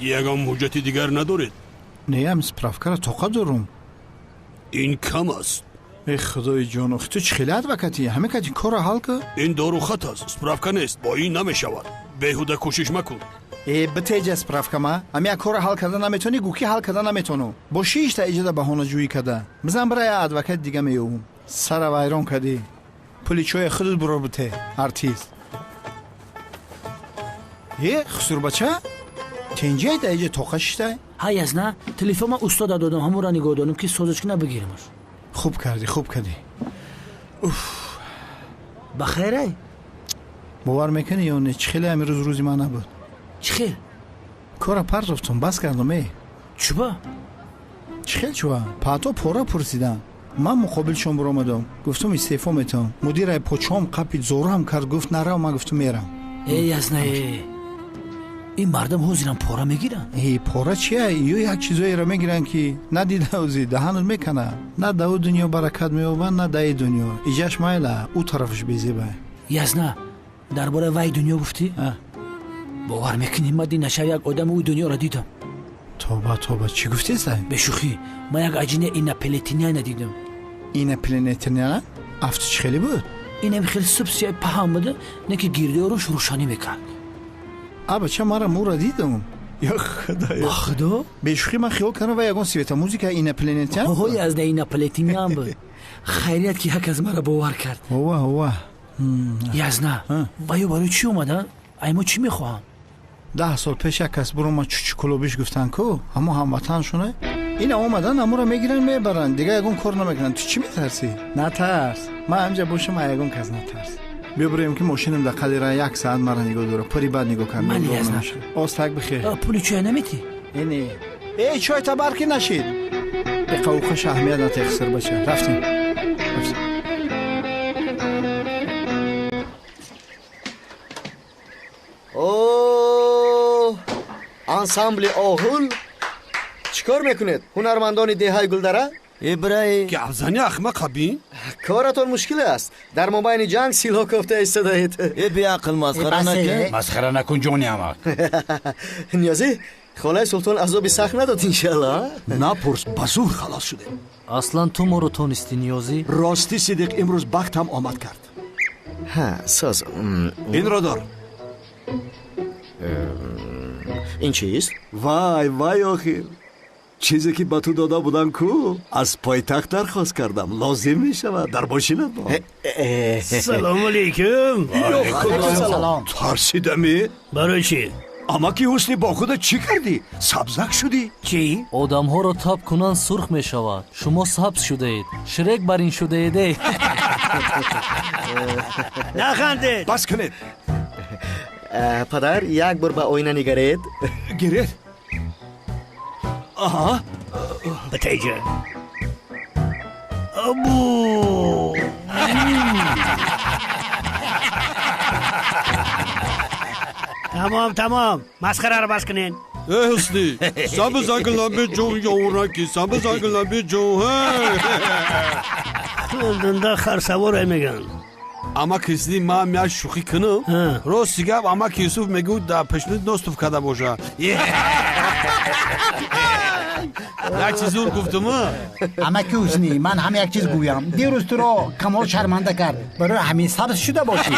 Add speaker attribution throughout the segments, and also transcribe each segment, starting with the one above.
Speaker 1: Ягон ҳуҷҷати дигар надоред?
Speaker 2: Не, ҳам справкаро тоқа дорум.
Speaker 1: Ин кам аст.
Speaker 2: Э худои ҷон, охи ту чӣ хеле адвокатӣ? Ҳаме кати корро ҳал кун.
Speaker 1: Ин дорухат аст, справка нест. Бо ин намешавад. Беҳуда кӯшиш макун.
Speaker 2: Э битеҷа справкама. Ҳами як корро ҳал карда наметавонӣ, гӯ ки ҳал карда наметавонам. Бо шишта иҷода баҳонаҷӯӣ карда. Бизан бира я адвокати дига меёбум. Сара вайрон кардӣ. Пули чоя худат буро бите, артист. Э хусурбача? Тенҷай да иҷа тоқа шиштай?
Speaker 3: Ҳа язна, телефон ман устода додам, ҳамонро нигоҳ дорам ки созаш кина бигирамаш.
Speaker 2: Хуб кардӣ, хуб кардӣ. Уф.
Speaker 3: Ба хайрай?
Speaker 2: Бовар мекунӣ ё не, чӣ хеле ҳамин рӯз рӯзи ман набуд.
Speaker 3: Чӣ хел?
Speaker 2: Кора партофтум, бас кардам, э.
Speaker 3: Чуба?
Speaker 2: Чӣ хел чуба? Паъто пора пурсидам. Ман муқобилшон буромадам. Гуфтум истеъфо метавам. Мудирай почом қапид, зорам кард, гуфт нарав, ман гуфтум мерам.
Speaker 3: Э язна, э. Ин мардам ҳозирам пора мегиранд?
Speaker 2: Э, пора чия? Ё як чизоеро мегиранд ки надида ӯзи даҳанут мекана. На да ӯ дунё баракат меёбанд, на даи дунё. Иҷаш майла, ӯ тарафаш безеба.
Speaker 3: Язна, дар бораи вай дунё гуфтӣ? Бовар мекунӣ, ман динаша як одами ӯ дунёро дидам.
Speaker 2: Тоба, тоба, чӣ гуфтеса?
Speaker 3: Бешӯхӣ, ман як аҷина инопланетяна дидам.
Speaker 2: Инопланетяна? Афту чӣ хеле буд?
Speaker 3: Инам хеле субсияи паҳан буда, не ки гирдиёрош рӯшанӣ мекард.
Speaker 2: А бача, мара мура дидам. Я худоё.
Speaker 3: Ба худо?
Speaker 2: Бешӯхӣ ман хиёл кардам вай ягон светомузыка инопланетян.
Speaker 3: Ҳой аз инопланетян буд. Хайрият ки як аз мара бовар кард.
Speaker 2: Ова, ова.
Speaker 3: Язна, ваё барои чӣ омаданд? Ай мо чӣ мехоҳанд?
Speaker 2: 10 сол пеш як кас буромад чучукулобиш гуфтанд ку, ҳамо ҳамватаншона. Ина омадан, ҳаморо мегиранд, мебаранд, дигар ягон кор намекунанд. Ту чӣ метарсӣ? Натарс. Ман ҳамҷа бошам, ай ягон кас натарс. Биё бирем ки мошинам дар қадира як саат мара нигоҳ дора. Пури бад нигоҳ кард.
Speaker 3: Ман язна.
Speaker 2: Остак бихер.
Speaker 3: Пули чоя наметӣ?
Speaker 2: Э не. Э чой табар ки нашид. Иқауқаш аҳамият натех сирбача. Рафтем. Рафтем.
Speaker 4: О, ансамбли оҳул чӣ кор мекунед, ҳунармандони деҳаи Гулдара?
Speaker 5: Ибраи
Speaker 1: Гапзани ахмақа бин.
Speaker 4: Коратон мушкил аст. Дар мобайни ҷанг силҳо кофта истодаед.
Speaker 5: Э беақл, масхара накун.
Speaker 6: Масхара накун, ҷони амак.
Speaker 4: Ниёзӣ, холаи Султон азоби сахт надод, иншалло?
Speaker 7: Напурс, ба зур халос шудем.
Speaker 8: Аслан ту моро тонистӣ, Ниёзӣ.
Speaker 7: Ростӣ, Сидиқ, имрӯз бахтам омад кард.
Speaker 4: Ҳа, соз.
Speaker 7: Инро дор.
Speaker 4: Ин чист?
Speaker 7: Вай, вай, охир чизе ки ба ту дода будам ку, аз пойтахт дархост кардам, лозим мешавад, дар мошинат бо.
Speaker 9: Салому алейкум.
Speaker 7: Салом. Тарсидами?
Speaker 9: Барои чӣ?
Speaker 7: Амаки Ҳусни, бо худат чӣ кардӣ? Сабзак шудӣ.
Speaker 9: Чӣ?
Speaker 8: Одамҳоро таб кунанд, сурх мешавад. Шумо сабз шудаед, Шрек бар ин шудаед, эй.
Speaker 9: Нахандед.
Speaker 7: Бас кунед.
Speaker 4: Падар, як бор ба оина нигаред.
Speaker 7: Гиред. Аҳа.
Speaker 9: Батайҷа. Абу. Тамом, тамом. Масхараро бас кунед.
Speaker 1: Э Ҳусни, сабзак лаби ҷон, ёвраки сабзак лаби ҷон.
Speaker 9: Хӯрданда харсаворе мегӯянд.
Speaker 1: Амак Ҳусни, ман як шӯхӣ кунам. Рости гап, амак Юсуф мегӯ дар пешнуд ностуф карда боша. Як чиз зур гуфтум.
Speaker 10: Амаки Ҳусни, ман ҳам як чиз гӯям. Дирӯз туро Камол шарманда кард, барои ҳамин сабз шуда бошӣ.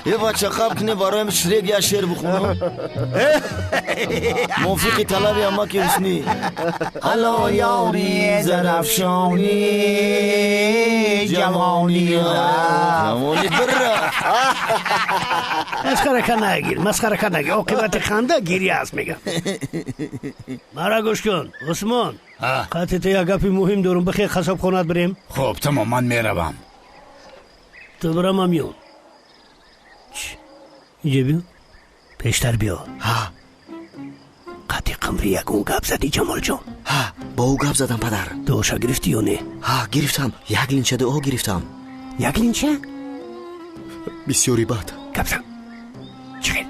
Speaker 5: Э бача, қаб куне, бароям Шрек як шеър бихонам мувофиқи талаби амаки Ҳусни. Ало ёри зарафшони, ҷавони ҷавони бира.
Speaker 9: Масхара кар нагир, масхара кар нагир. Оқибати ханда гиря аст, мегам. Мара гӯш кун, Усмон. Қати ту як гапи муҳим дорум, бихе қассобхонат бирем.
Speaker 6: Хуб, тамом, ман меравам.
Speaker 9: Ту бира, ман миём. Инҷа биё, пештар биё.
Speaker 4: Ҳа.
Speaker 9: Қати Қамри ягон гап задӣ, Ҷамолҷон?
Speaker 4: Ҳа, бо ӯ гап задам, падар.
Speaker 9: Дуоша гирифтӣ ё не?
Speaker 4: Ҳа, гирифтам. Як линча дуо гирифтам.
Speaker 9: Як линча?
Speaker 4: Бисёри бад.
Speaker 9: Гап зан, чӣ хел?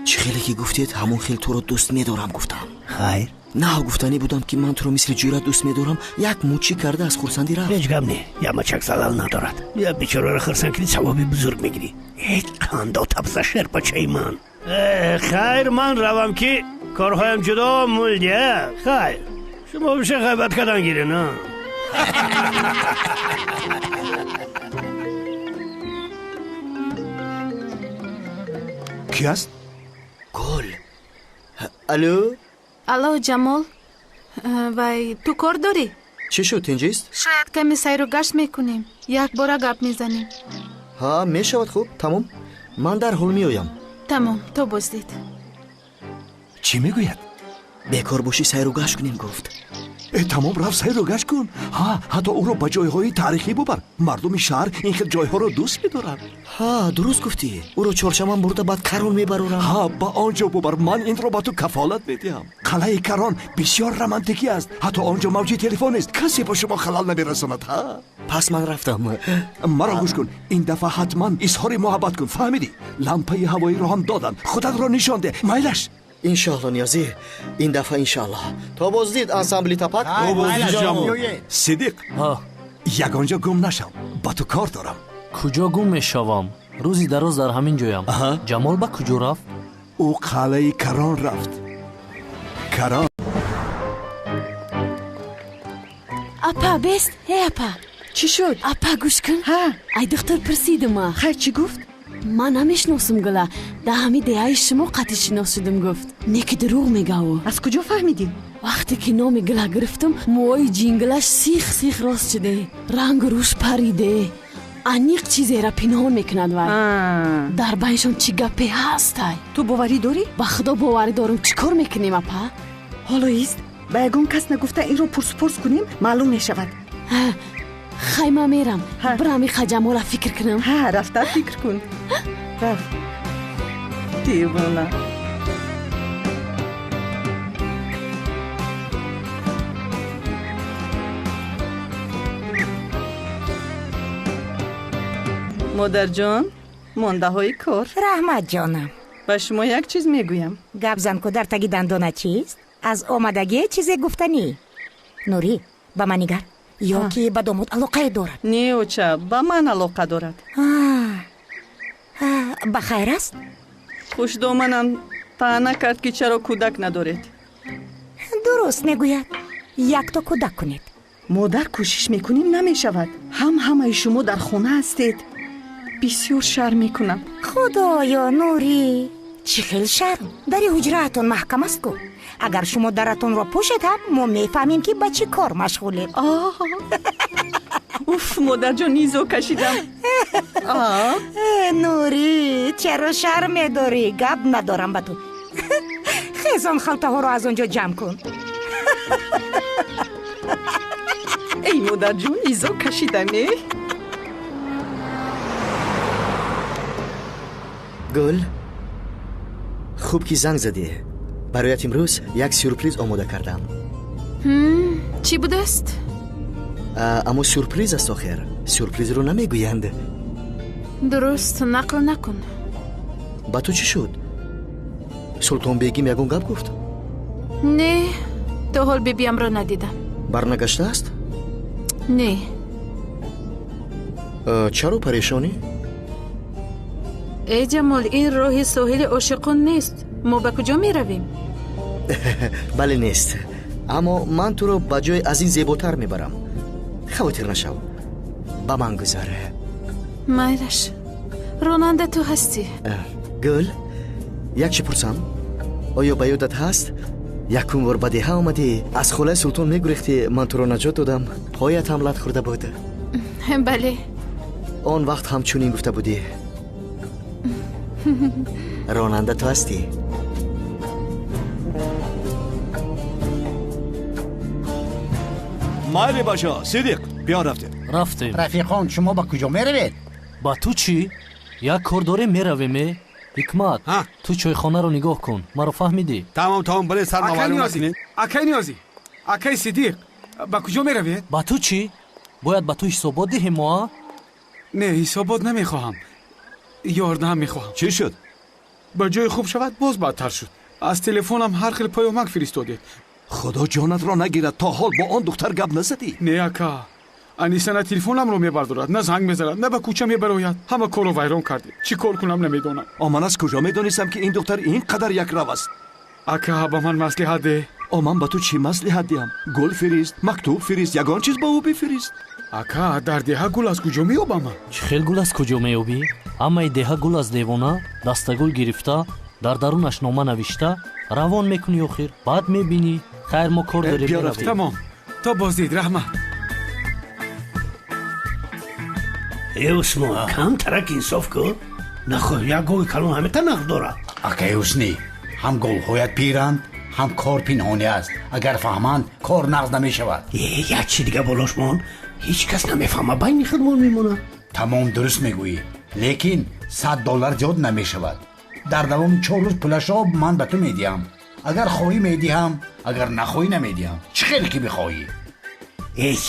Speaker 4: Чӣ хеле ки гуфтед, ҳамон хел туро дӯст медорам, гуфтам.
Speaker 9: Хайр.
Speaker 4: Нав гуфтанӣ будам, ки ман туро мисли ҷӯра дӯст медорам, як мучӣ карда аз хурсандӣ рафт.
Speaker 9: Ҳеҷ гап не, як мачак залал надорад. Як бечораро хурсанд кунӣ, савоби бузург мегирӣ. Ҳеҷ қандо табза, шербачаи ман. Хайр, ман равам ки корҳоям ҷудо мулдия. Хайр, шумо биша ғайбат кардан гирен.
Speaker 7: Ки аст?
Speaker 4: Гул. Алло?
Speaker 11: Алло, Ҷамол. Вай, ту кор дорӣ?
Speaker 4: Чӣ шуд, тинҷист?
Speaker 11: Шояд каме сайру гашт мекунем. Якбора гап мезанем.
Speaker 4: Ҳа, мешавад, хуб, тамом. Ман дарҳол меоям.
Speaker 11: Тамом, то боздид.
Speaker 7: Чӣ мегӯяд?
Speaker 4: Бекор бошӣ сайру гашт кунем, гуфт.
Speaker 7: Тамом, рафт сайру гашт кун. Ҳа, ҳатто ӯро ба ҷойҳои таърихӣ бубар. Мардуми шаҳр ин хел ҷойҳоро дӯст медоранд.
Speaker 4: Ҳа, дуруст гуфтӣ. Ӯро чоршаман бурда баъд Карон мебарорам.
Speaker 7: Ҳа, ба он ҷо бубар. Ман инро ба ту кафолат медиҳам. Қалъаи Карон бисёр романтикӣ аст. Ҳатто он ҷо мавҷи телефон нест. Касе ба шумо халал намерасонад. Ҳа,
Speaker 4: пас ман рафтам.
Speaker 7: Маро гӯш кун. Ин дафъа ҳатман изҳори муҳаббат кун. Фаҳмидӣ? Лампаи ҳавоиро ҳам доданд. Худатро нишон деҳ. Майлаш.
Speaker 4: Иншоалло, Ниёзӣ, ин дафъа иншоалло. То боздид, ансамбли Тапак.
Speaker 1: То боздид, Ҷамол.
Speaker 7: Сидиқ, ягон ҷо гум нашав. Ба ту кор дорам.
Speaker 8: Куҷо гум мешавам? Рӯзи дароз дар ҳамин ҷоям. Ҷамол ба куҷо рафт?
Speaker 7: Ӯ қалъаи Карон рафт. Карон.
Speaker 12: Апа, бест? Э, апа.
Speaker 13: Чӣ шуд?
Speaker 12: Апа, гӯш кун. Ай духтур пурсидима.
Speaker 13: Хайр, чӣ гуфт?
Speaker 12: Ман намешиносум, Гула. Дар ҳами деҳаи шумо қатъи шинос шудум, гуфт. Не ки дурӯғ мегаву.
Speaker 13: Аз куҷо фаҳмидӣ?
Speaker 12: Вақте ки номи Гула гирифтум, мӯҳои ҷинглаш сих сих рост шуде, рангу рӯш париде. Аниқ чизеро пинҳон мекунад вай. Дар байншон чӣ гапе ҳастай?
Speaker 13: Ту боварӣ дорӣ?
Speaker 12: Ба худо боварӣ дорум. Чӣ кор мекунем, апа?
Speaker 13: Ҳоло ист, ба ягон кас нагуфта инро пурсупурс кунем, маълум мешавад.
Speaker 12: Хай, ман мерам. Бирам иқа Ҷамола фикр кунам.
Speaker 13: Ҳа, рафта фикр кун. Рафт. Девона. Модарҷон, мондаҳои кор.
Speaker 14: Раҳмат, ҷонам.
Speaker 13: Ба шумо як чиз мегӯям.
Speaker 14: Гап зан ку, дар таги дандона чист? Аз омадагие чизе гуфтанӣ. Нурӣ, ба ман нигар. Ё ки ба домод алоқае дорад?
Speaker 13: Не, оча, ба ман алоқа дорад.
Speaker 14: Ба хайр аст?
Speaker 13: Хушдоманам таъна кард, ки чаро кӯдак надоред.
Speaker 14: Дуруст мегӯяд. Якто кӯдак кунед.
Speaker 13: Модар, кӯшиш мекунем, намешавад. Ҳам ҳамаи шумо дар хона ҳастед. Бисёр шарм мекунам.
Speaker 14: Худоё, Нурӣ, чӣ хел шарм? Дари ҳуҷраатон маҳкам аст ку. Агар шумо даратонро пӯшед ҳам, мо мефаҳмем, ки ба чӣ кор машғулед.
Speaker 13: Уф, модарҷон, низо кашидам.
Speaker 14: Нурӣ, чаро шарм медорӣ? Гап надорам ба ту. Хез, он халтаҳоро аз он ҷо ҷамъ кун.
Speaker 13: Эй, модарҷон, низо кашидам, э?
Speaker 4: Гул, хуб ки занг задӣ. Бароят имрӯз як сюрприз омода кардам.
Speaker 11: Чӣ будааст?
Speaker 4: Аммо сюрприз аст охир. Сюрпризро намегӯянд.
Speaker 11: Дуруст, нақл накун.
Speaker 4: Ба ту чӣ шуд? Султонбегим ягон гап гуфт?
Speaker 11: Не, то ҳол бибиямро надидам.
Speaker 4: Барнагаштааст?
Speaker 11: Не.
Speaker 4: Чаро парешонӣ?
Speaker 11: Э, Ҷамол, ин роҳи соҳили ошиқон нест. Мо ба куҷо меравем?
Speaker 4: Бале, нест. Аммо ман туро ба ҷои аз ин зеботар мебарам. Хавотир нашав. Ба ман гузар.
Speaker 11: Майлаш, ронанда ту ҳастӣ.
Speaker 4: Гул, як чӣ пурсам? Оё ба ёдат ҳаст? Якум бор ба деҳа омадӣ, аз холаи Султон мегурехтӣ, ман туро наҷот додам. Поят ҳам лат хӯрда буд.
Speaker 11: Бале.
Speaker 4: Он вақт ҳам чунин гуфта будӣ. Ронанда ту ҳастӣ.
Speaker 7: Майли бача, Сидиқ, биё рафтем.
Speaker 8: Рафтем.
Speaker 10: Рафиқон, шумо ба куҷо меравед?
Speaker 8: Ба ту чӣ? Як кор дорем, меравем, э? Ҳикмат, ту чойхонаро нигоҳ кун. Маро фаҳмидӣ?
Speaker 1: Тамом, тамом, бале, сар маваллум накунед.
Speaker 15: Акай Ниёзӣ, акай Сидиқ, ба куҷо меравед?
Speaker 8: Ба ту чӣ? Бояд ба ту ҳисобот диҳем мо, а?
Speaker 15: Не, ҳисобот намехоҳам. Ёрдам мехоҳам.
Speaker 7: Чӣ шуд?
Speaker 15: Ба ҷои хуб шавад, боз бадтар шуд. Аз телефонам ҳар хел паёмак фиристодед.
Speaker 7: Худо ҷонатро нагирад, то ҳол бо он духтар гап назадӣ?
Speaker 15: Не, ака, Аниса на телефонамро мебардорад, на занг мезанад, на ба кӯча мебарояд. Ҳама корро вайрон кардем. Чӣ кор кунам намедонам.
Speaker 7: Ман аз куҷо медонистам, ки ин духтар ин қадар якрав аст?
Speaker 15: Ака, ба ман маслиҳат деҳ.
Speaker 7: Ман ба ту чӣ маслиҳат диҳам? Гул фирист, мактуб фирист, ягон чиз ба ӯ бифирист.
Speaker 15: Ака, дар деҳа гул аз куҷо меёбам ман?
Speaker 8: Чӣ хел гул аз куҷо меёбӣ? Ҳамаи деҳа гул аз девона, дастагул гирифта, дар дарунаш нома навишта, равон мекунӣ охир, баъд мебинӣ. Хайр, мо кор дорем.
Speaker 15: Биё, тамом. То боздид, раҳмат.
Speaker 9: Э, Усмон, камтарак инсоф кун. Нахоҳ як гови калон ҳамиқа нақд дорад.
Speaker 6: Акаи Ҳуснӣ, ҳам говҳоят пиранд, ҳам кор пинҳонӣ аст. Агар фаҳманд, кор нағз намешавад.
Speaker 9: Э, як чи дига болош мон, ҳеҷ кас намефаҳма, байни худмон мемонад.
Speaker 6: Тамом, дуруст мегӯӣ, лекин $100 зиёд намешавад. Дар давоми 4 рӯз пулашро ман ба ту медиҳам. Агар хоҳӣ медиҳам, агар нахоҳӣ намедиҳам. Чӣ хеле ки бихоҳӣ.
Speaker 9: Эй,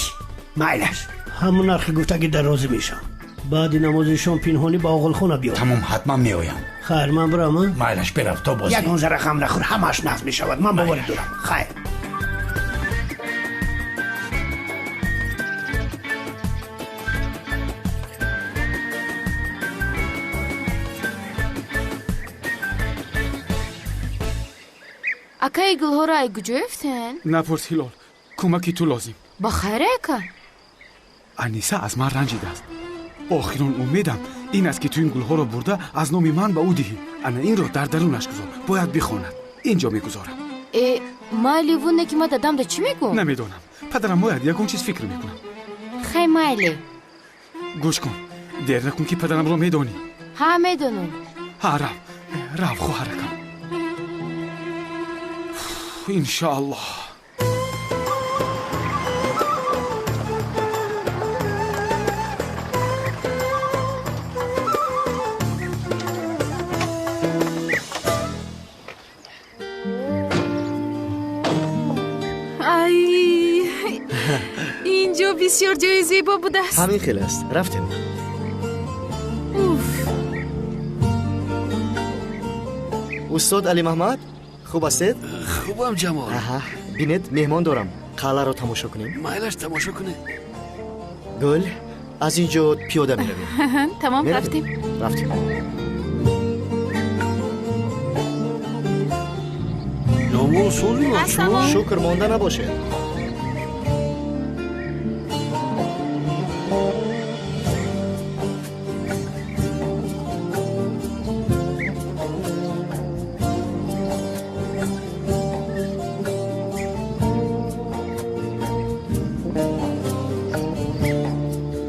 Speaker 9: майлаш, ҳамон нархи гуфтагӣ дар розӣ мешавам. Баъди намози шом пинҳонӣ ба оғилхона биё.
Speaker 6: Тамом, ҳатман меоям.
Speaker 9: Хайр, ман бирам.
Speaker 6: Майлаш, бирав, то боздид.
Speaker 9: Ягон зарра ғам нахӯр, ҳамааш нағз мешавад. Ман боварӣ дорам. Хайр.
Speaker 16: Акаи гулҳоро ай куҷо ёфтен?
Speaker 15: Напурс, Ҳилол, кӯмаки ту лозим.
Speaker 16: Ба хайр, ака?
Speaker 15: Аниса аз ман ранҷидааст. Охирон умедам ин аст, ки ту ин гулҳоро бурда аз номи ман ба ӯ диҳӣ. Ана инро дар дарунаш гузор, бояд бихонад. Инҷо мегузорам.
Speaker 16: Э, майли, вуне ки ма дадамда чӣ мегӯм?
Speaker 15: Намедонам. Падарам бояд ягон чиз фикр мекунам.
Speaker 16: Хай, майли.
Speaker 15: Гӯш кун, дер накун, ки падарамро медонӣ.
Speaker 16: Ҳа, медонам.
Speaker 15: Ҳа, рав, рав, хоҳаракам. Иншоаллоҳ.
Speaker 11: Ай, инҷо бисёр ҷои зебо будааст.
Speaker 4: Ҳамин хел аст. Рафтем.
Speaker 11: Уф.
Speaker 4: Устод Алимаҳмад, хуб ҳастед?
Speaker 1: Хубам, Ҷамол.
Speaker 4: Аҳа, бинед, меҳмон дорам. Қалъаро тамошо кунем.
Speaker 1: Майлаш, тамошо кунем.
Speaker 4: Гул, аз ин ҷо пиёда меравем.
Speaker 11: Тамом, рафтем.
Speaker 4: Рафтем.
Speaker 1: Ҷамол, сози
Speaker 11: Ассалом.
Speaker 4: Шукр, монда набошед.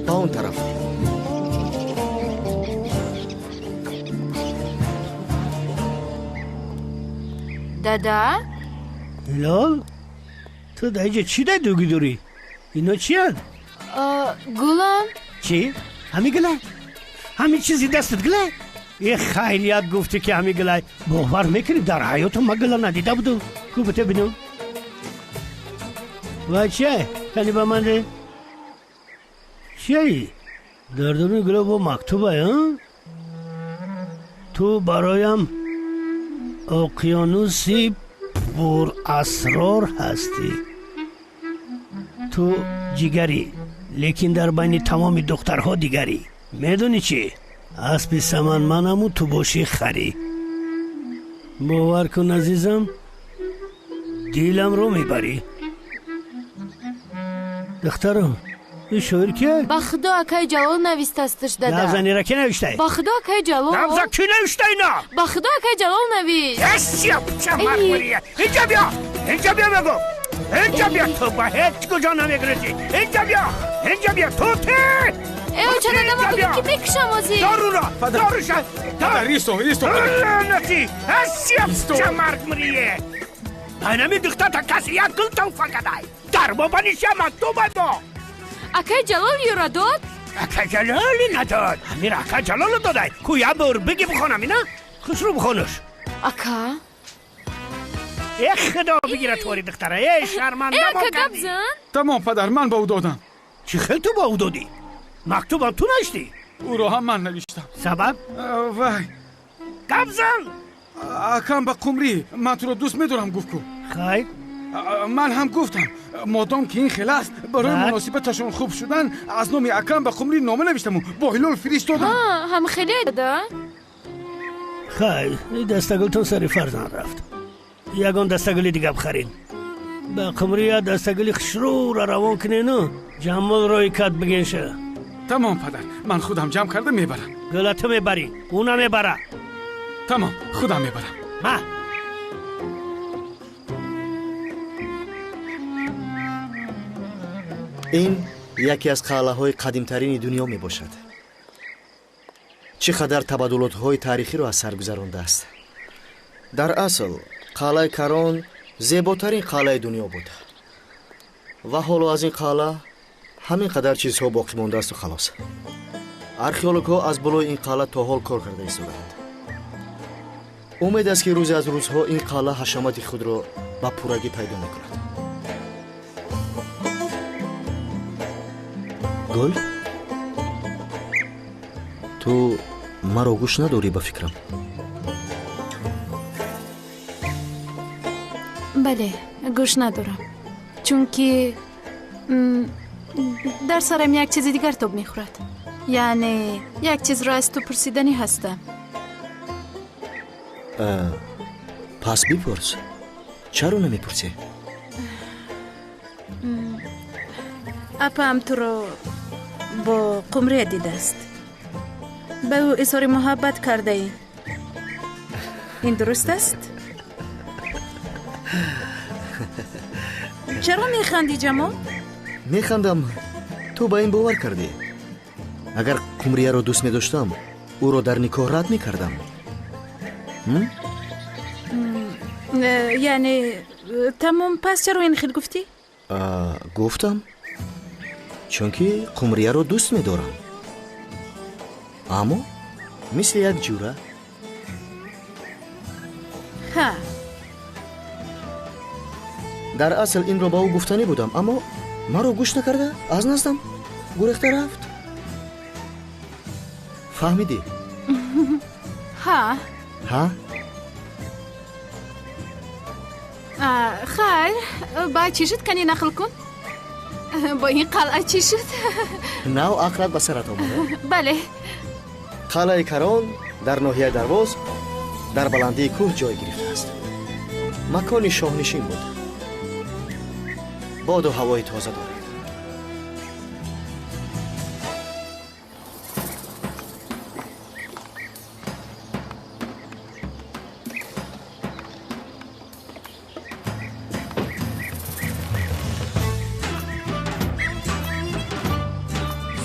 Speaker 4: Ба он тараф.
Speaker 16: Дада?
Speaker 9: Ҳилол, ту дар инҷо чӣ дар дугӣ дорӣ? Ино чиянд?
Speaker 16: Гулам.
Speaker 9: Чӣ? Ҳами гулай? Ҳамин чизи дастат гулай? Е, хайрият гуфтӣ, ки ҳами гулай. Бовар мекунӣ, дар ҳаётам ман гула надида будам. Ку бите бинам. Вай чия? Кани ба ман де. Чияи? Дар даруни гула бо мактубай, а? Ту бароям оқиёнуси пурасрор ҳастӣ. Ту ҷигарӣ, лекин дар байни тамоми духтарҳо дигарӣ. Медонӣ чӣ? Аспи саман манаму ту бошӣ харӣ. Бовар кун, азизам, диламро мебарӣ. Духтарам, ин шоир кия?
Speaker 16: Ба худо, акаи Ҷалол навистастш, дада.
Speaker 9: Гапзанира ки навиштае?
Speaker 16: Ба худо, акаи Ҷалол.
Speaker 9: Гапза, кӣ навишта ина?
Speaker 16: Ба худо, акаи Ҷалол навишт.
Speaker 9: Эсия, пча мармурия. Инҷа биё, инҷа биё, мегӯ. Инҷа биё, ту ба ҳеҷ куҷо намегирезӣ. Инҷа биё, инҷа биё, тути.
Speaker 16: Э, оча, дада, ма бугӯ, ки мекушам озӣ.
Speaker 9: Доруро, доруша.
Speaker 15: Падар, исто, исто, падар.
Speaker 9: Лаънатӣ, эсия, пча мармурие. Айнами духтарта касе як гул туҳфа кадай. Дар бобаниша мактубай бо.
Speaker 16: Акаи Ҷалол ёра дод?
Speaker 9: Акаи Ҷалоли надод. Ҳамира акаи Ҷалоло додай. Ку як бор биги бихонам ина? Хусру бихонаш.
Speaker 16: Ака?
Speaker 9: Э, худо бигира твори духтара. Э, шарманда
Speaker 16: Э,
Speaker 9: мо
Speaker 16: ака, гап
Speaker 9: кардӣ.
Speaker 16: зан.
Speaker 15: Тамом, падар, ман ба ӯ додам.
Speaker 9: Чӣ хел ту ба ӯ додӣ? Мактубам ту навиштӣ?
Speaker 15: Ӯро ҳам ман навиштам.
Speaker 9: Сабаб?
Speaker 15: Вай.
Speaker 9: Гап зан.
Speaker 15: Акам ба Қумрӣ, ман туро дӯст медорам, гуфт ку.
Speaker 9: Хай.
Speaker 15: Ман ҳам гуфтам, модом ки ин хел аст, барои муносибаташон хуб шудан аз номи акам ба Қумрӣ нома навиштаму бо Ҳилол фиристодам.
Speaker 16: Ҳам хеле да?
Speaker 9: Хай, дастагултон сари фарзанд рафт. Ягон дастагули дига бихаред. Ба Қумрӣ як дастагули хушрӯра равон кунену Ҷамол рӯи кат бигенша.
Speaker 15: Тамом, падар, ман худам ҷамъ карда мебарам.
Speaker 9: Гула ту мебарӣ, ӯ намебара.
Speaker 15: Тамом, худам мебарам.
Speaker 9: Ма.
Speaker 4: Ин яке аз қалъаҳои қадимтарини дунё мебошад. Чӣ қадар табаддулотҳои таърихиро аз сар гузарондааст. Дар асл қалъаи Карон зеботарин қалъаи дунё буд ва ҳоло аз ин қалъа ҳамин қадар чизҳо боқӣ мондаасту халос. Археологҳо аз болои ин қалъа то ҳол кор карда истодаанд. Умед аст, ки рӯзе аз рӯзҳо ин қалъа ҳашамати худро ба пуррагӣ пайдо мекунад. Гул, ту маро гӯш надорӣ ба фикрам?
Speaker 11: Бале, гӯш надорам, чунки дар сарам як чизи дигар тоб мехӯрад. Яъне як чизро аз ту пурсиданӣ ҳастам.
Speaker 4: Пас бипурс. Чаро намепурсӣ?
Speaker 11: Апаам туро бо Қумрия дидааст. Ба ӯ изҳори муҳаббат кардаӣ. Ин дуруст аст? Чаро механдӣ, Ҷамол?
Speaker 4: Механдам. Ту ба ин бовар кардӣ. Агар Қумрияро дӯст медоштам, ӯро дар никоҳ рад мекардам.
Speaker 11: Яъне тамом, пас чаро ин хел гуфтӣ?
Speaker 4: Гуфтам, чунки Қумрияро дӯст медорам, аммо мисли як ҷура.
Speaker 11: Ҳа.
Speaker 4: Дар асл инро ба ӯ гуфтанӣ будам, аммо маро гӯш накарда аз наздам гурехта рафт. Фаҳмидӣ?
Speaker 11: Ҳа.
Speaker 4: Ҳа?
Speaker 11: Хайр, баъд чӣ шуд? Кани нақл кун. Бо ин қалъа чӣ шуд?
Speaker 4: Нав ақлат ба сарат омада?
Speaker 11: Бале.
Speaker 4: Қалъаи Карон дар ноҳияи Дарвоз дар баландии кӯҳ ҷой гирифтааст. Макони шоҳнишин буд. Боду ҳавои тоза дорад.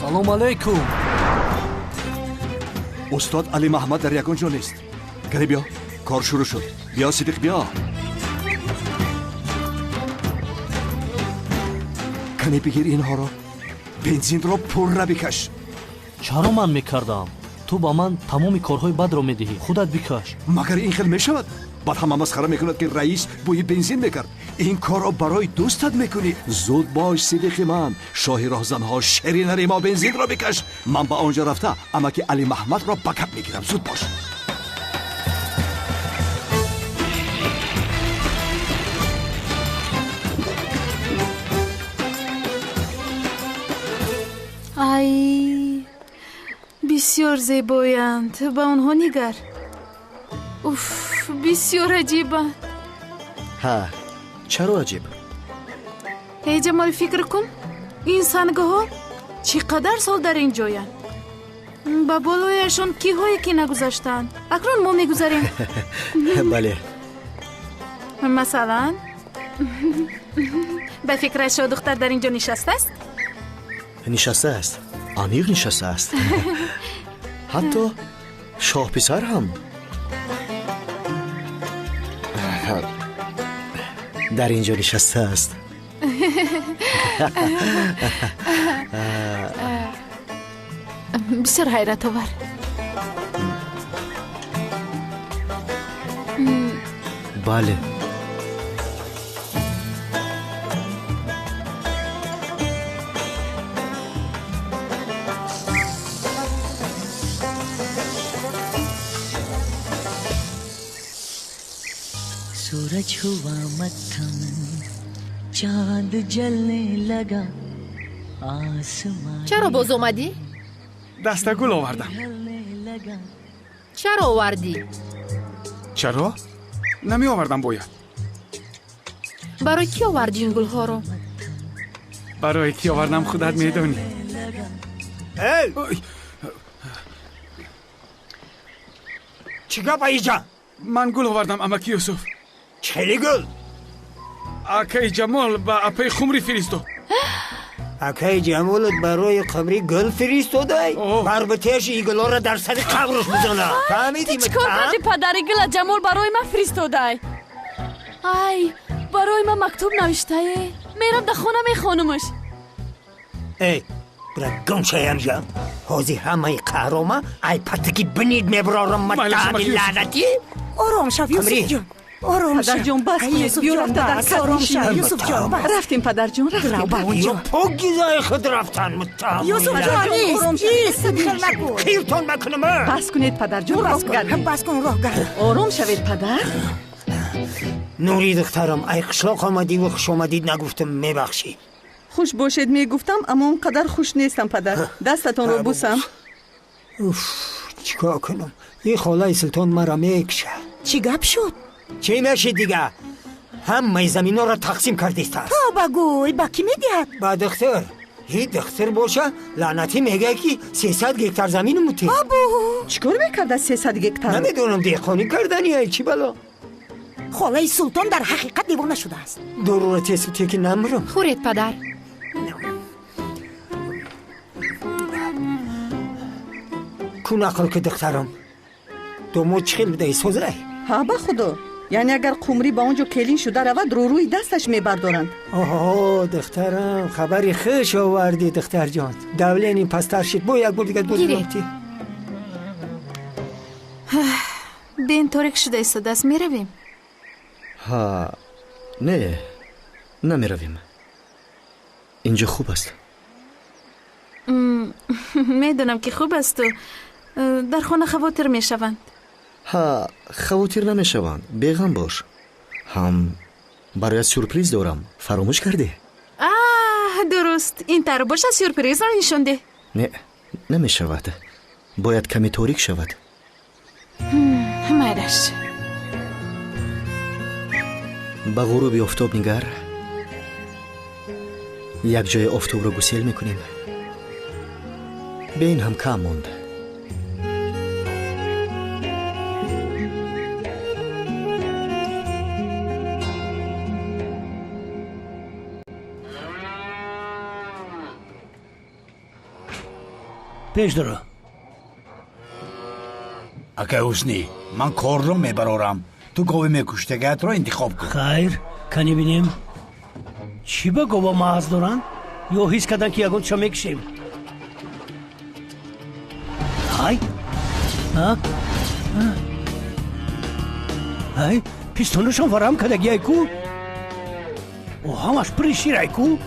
Speaker 8: Салом алейкум.
Speaker 7: Устод Али Маҳмад дар ягон ҷо нест. Кане биё, кор шурӯъ шуд. Биё, Сидиқ, биё. Кане бигир инҳоро. Бензинро пурра бикаш.
Speaker 8: Чаро ман мекардам? Ту ба ман тамоми корҳои бадро медиҳӣ. Худат бикаш.
Speaker 7: Магар ин хел мешавад? Баъд ҳама масхара мекунад, ки раис бӯи бензин мекард. Ин корро барои дӯстат мекунӣ. Зуд бош, Сидиқи ман. Шоҳи роҳзанҳо ширинари мо, бензинро бикаш. Ман ба он ҷо рафта амаки Али Маҳмадро ба гап мегирам. Зуд бош.
Speaker 11: Ай, бисёр зебоянд. Ба онҳо нигар. Уф, бисёр аҷибанд.
Speaker 4: Ҳа, чаро аҷиб?
Speaker 11: Эй Ҷамол, фикр кун, ин сангҳо чӣ қадар сол дар ин ҷоянд. Ба болояшон киҳое ки нагузаштаанд. Акнун мо мегузарем.
Speaker 4: Бале.
Speaker 11: Масалан, ба фикрат шоҳдухтар дар ин ҷо нишастааст?
Speaker 4: Нишастааст, аниқ нишастааст. Ҳатто шоҳписар ҳам дар ин ҷо нишастааст.
Speaker 11: Бисёр ҳайратовар.
Speaker 4: Бале.
Speaker 17: सूरज हुआ मत्थम, चांद जलने लगा आसमान
Speaker 18: Чаро боз омадӣ?
Speaker 15: Дастагул овардам.
Speaker 18: Чаро овардӣ?
Speaker 15: Чаро намеовардам бояд?
Speaker 18: Барои кӣ овардӣ ин гулҳоро?
Speaker 15: Барои кӣ овардам, худат медонӣ.
Speaker 19: Чӣ гап, аиҷа?
Speaker 15: Ман гул овардам, амаки Юсуф.
Speaker 19: Чӣ гул?
Speaker 15: Акаи Ҷамол ба апаи Хумрӣ фиристод.
Speaker 19: Акаи Ҷамолат барои қабри гул фиристодай? Барбитеши и гулоро дар сари қабрш бизона, фаҳмидӣ?
Speaker 12: Ту чӣ кор кардӣ, падари? Гула Ҷамол барои ман фиристодай. Ай, барои ман мактуб навиштае. Мерам дар хона мехонумаш.
Speaker 19: Эй, бира гум шаямҷа. Ҳозир ҳамаи қаҳрома ай патаки бинид мебарорам, маттаҳами лаънатӣ.
Speaker 14: Ором шав, Юсуфҷон, ором шав.
Speaker 13: Падарҷон, бас кунед, биё рафта дар кат нишинем.
Speaker 14: Юсуфҷон, бас.
Speaker 13: Рафтем, падарҷон, рафтем.
Speaker 19: Ё покизаи худ рафтан, муттаҳам.
Speaker 14: Юсуфҷон, ист, ист, хел накун.
Speaker 19: Хиртон накунам.
Speaker 13: Бас кунед, падарҷон, роҳ гардед.
Speaker 14: Бас кун, роҳ гард.
Speaker 13: Ором шавед, падар.
Speaker 19: Нури духтарам, ай қишлоқ омадиву хушомадид нагуфтам, мебахшӣ.
Speaker 13: Хуш бошед мегуфтам, аммо он қадар хуш нестам, падар. Дастатонро бусам.
Speaker 19: Уф, чӣ кор кунам? И холаи Султон маро мекушад.
Speaker 14: Чӣ гап шуд?
Speaker 19: Чӣ мешид дига? Ҳамаи заминҳоро тақсим кардистааст.
Speaker 14: То ба гӯй, ба кӣ медиҳад?
Speaker 19: Ба духтур. И духтур боша, лаънатӣ, мегӯяд, ки 300 гектар замину мутӣ.
Speaker 14: Абу,
Speaker 13: Чӣ кор мекарда 300 гектар?
Speaker 19: Намедонам, деҳқонӣ кардани, чӣ бало.
Speaker 14: Холаи Султон дар ҳақиқат девона шудааст.
Speaker 19: Дорура тесу теки намрам.
Speaker 18: Хӯред, падар.
Speaker 19: Ку нақл ки, духтарам, домод чӣ хел будаи, созай?
Speaker 13: Ҳа, ба худо, яъне агар Қумрӣ ба он ҷо келин шуда равад, рӯрӯи дасташ мебардоранд.
Speaker 19: Оҳо, духтарам, хабари хуш овардӣ, духтарҷон. Давление пасттар шид, бо як бор дига
Speaker 18: Гиред. Бен торик шуда истодааст, меравем?
Speaker 4: Ҳа, не, намеравем. Инҷо хуб аст.
Speaker 11: Медонам, ки хуб асту дар хона хавотир мешаванд.
Speaker 4: Ҳа, хавотир намешаванд, беғам бош. Ҳам бароят сюрприз дорам, фаромӯш кардӣ?
Speaker 11: А, дуруст, ин тавр бошад, сюрпризро нишон деҳ.
Speaker 4: Не, намешавад, бояд каме торик шавад.
Speaker 11: Майлаш.
Speaker 4: Ба ғуруби офтоб нигар. Як ҷои офтобро гусел мекунем. Бе ин ҳам кам монд.
Speaker 9: Пеш даро.
Speaker 6: Акай Ҳуснӣ, ман корро мебарорам, ту гови мекуштагаятро интихоб кун.
Speaker 9: Хайр, кани бинем, чӣ ба гова маҳз доранд? Ё ҳис карданд, ки ягон чизо мекушем? Ай, ай, пистонашон варам кардагиай ку. О, ҳамаш пури ширай ку.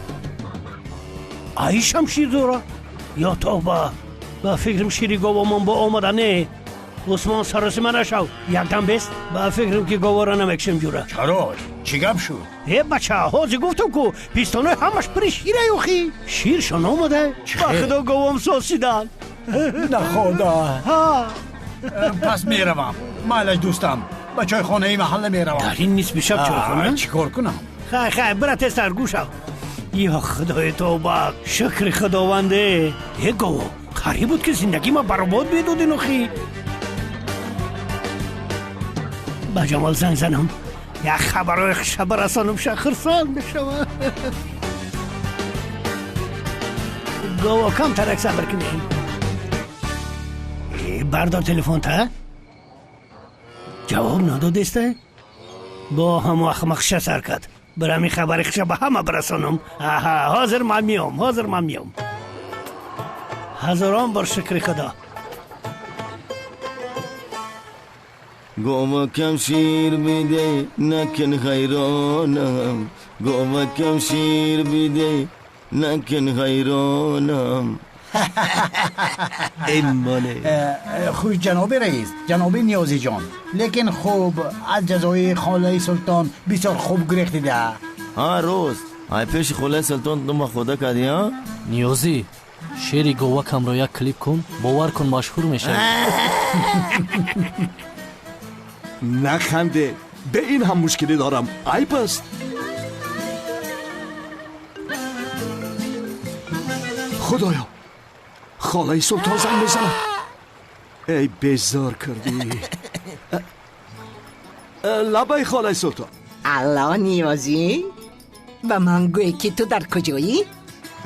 Speaker 9: Аишам шир дора. Ё тавба, ба фикрам шири говомон бо омада. Не, Усмон, саросима нашав, якдам бест. Ба фикрам, ки говора намекушем, ҷура.
Speaker 6: Чаро, чӣ гап шуд?
Speaker 9: Э, бача, ҳозир гуфтам ку, пистонои ҳамаш пури ширай, охи ширшон омада. Ба худо, говом сосидан.
Speaker 6: Находа. Пас меравам, майлаш, дӯстам, ба чойхонаи маҳалла меравам.
Speaker 9: Дар ин нисфи шаб чойхона?
Speaker 6: Чӣ кор кунам?
Speaker 9: Хай, хай, бира, тезтар гӯшав. Ё худои, тавба, шукри худованде. Э, гово қариб буд, ки зиндагима баробод медодин, охи. Ба Ҷамол занг занам, як хабарҳои хуша барасонам, ша хурсанд мешавам. Гово, камтарак сабр кунем. Бардор телефонта. Ҷавоб надодеста, бо ҳамо ахмақша сар кард. Бирами хабари хуша ба ҳама бирасонам. Аҳа, ҳозир ман меом, ҳозир ман меом. Ҳазорон бор шукри худо.
Speaker 5: Говакам шир биде, накун ҳайронам. Говакам шир биде, накун ҳайронам.
Speaker 6: Хуш, ҷаноби раис, ҷаноби Ниёзиҷон, лекин хуб, аз ҷазои холаи Султон бисёр хуб гурехтида.
Speaker 5: Ҳа, рост. Ай пеши холаи Султон дума хода кардӣ, а?
Speaker 8: Ниёзӣ, шери говакамро як клип кун, бовар кун, машҳур мешавӣ.
Speaker 7: Наханде, бе ин ҳам мушкилӣ дорам, айб аст. Худоё, холаи Султон занг мезанад. Эй, безор кардӣ. Лабай, холаи Султон.
Speaker 19: Алло, Ниёзӣ, ба ман гӯй, ки ту дар куҷоӣ?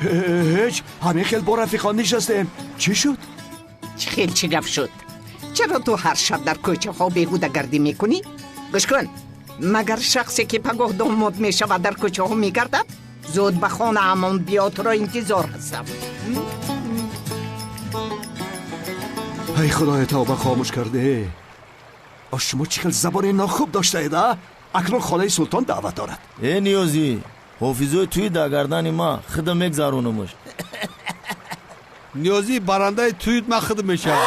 Speaker 7: Ҳеҷ, ҳамин хел бо рафиқон нишастем. Чӣ шуд?
Speaker 19: Чӣ хел чӣ гап шуд? Чаро ту ҳар шаб дар кӯчаҳо беҳудагардӣ мекунӣ? Гӯш кун, магар шахсе ки пагоҳ домод мешавад, дар кӯчаҳо мегардад? Зуд ба хонаамон биё, туро интизор ҳастам.
Speaker 7: Ай худоя, тавба, хомӯш карде. Шумо чӣ хел забони нохуб доштаед, а? Акнун холаи Султон даъват дорад.
Speaker 5: Э, Ниёзӣ, ҳофизои туи дар гардани ма, худам мегзаронамаш.
Speaker 1: Ниёзӣ, барандаи туит ман худам мешавам.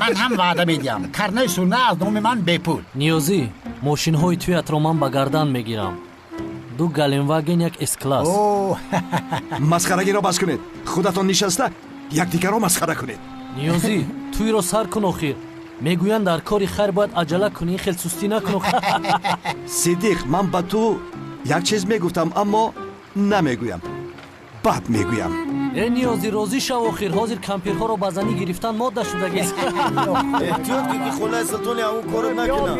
Speaker 10: Ман ҳам ваъда медиҳам, карнаи сурна аз номи ман бепул.
Speaker 8: Ниёзӣ, мошинҳои туятро ман ба гардан мегирам. Ду Галенваген, як С-класс.
Speaker 7: Масхарагиро бас кунед, худатон нишаста якдигарро масхара кунед.
Speaker 8: Ниёзӣ, туйро сар кун охир. Мегӯянд, дар кори хайр бояд аҷала кунӣ, ин хел сустӣ накун.
Speaker 7: Сидиқ, ман ба ту як чиз мегуфтам, аммо намегӯям, баъд мегӯям.
Speaker 8: Э, Ниёзӣ, розӣ шав охир, ҳозир кампирҳоро ба занӣ гирифтан модда шудагист.
Speaker 5: Эҳтиёт кун, ки холаи Султони ҳамун корот накунад.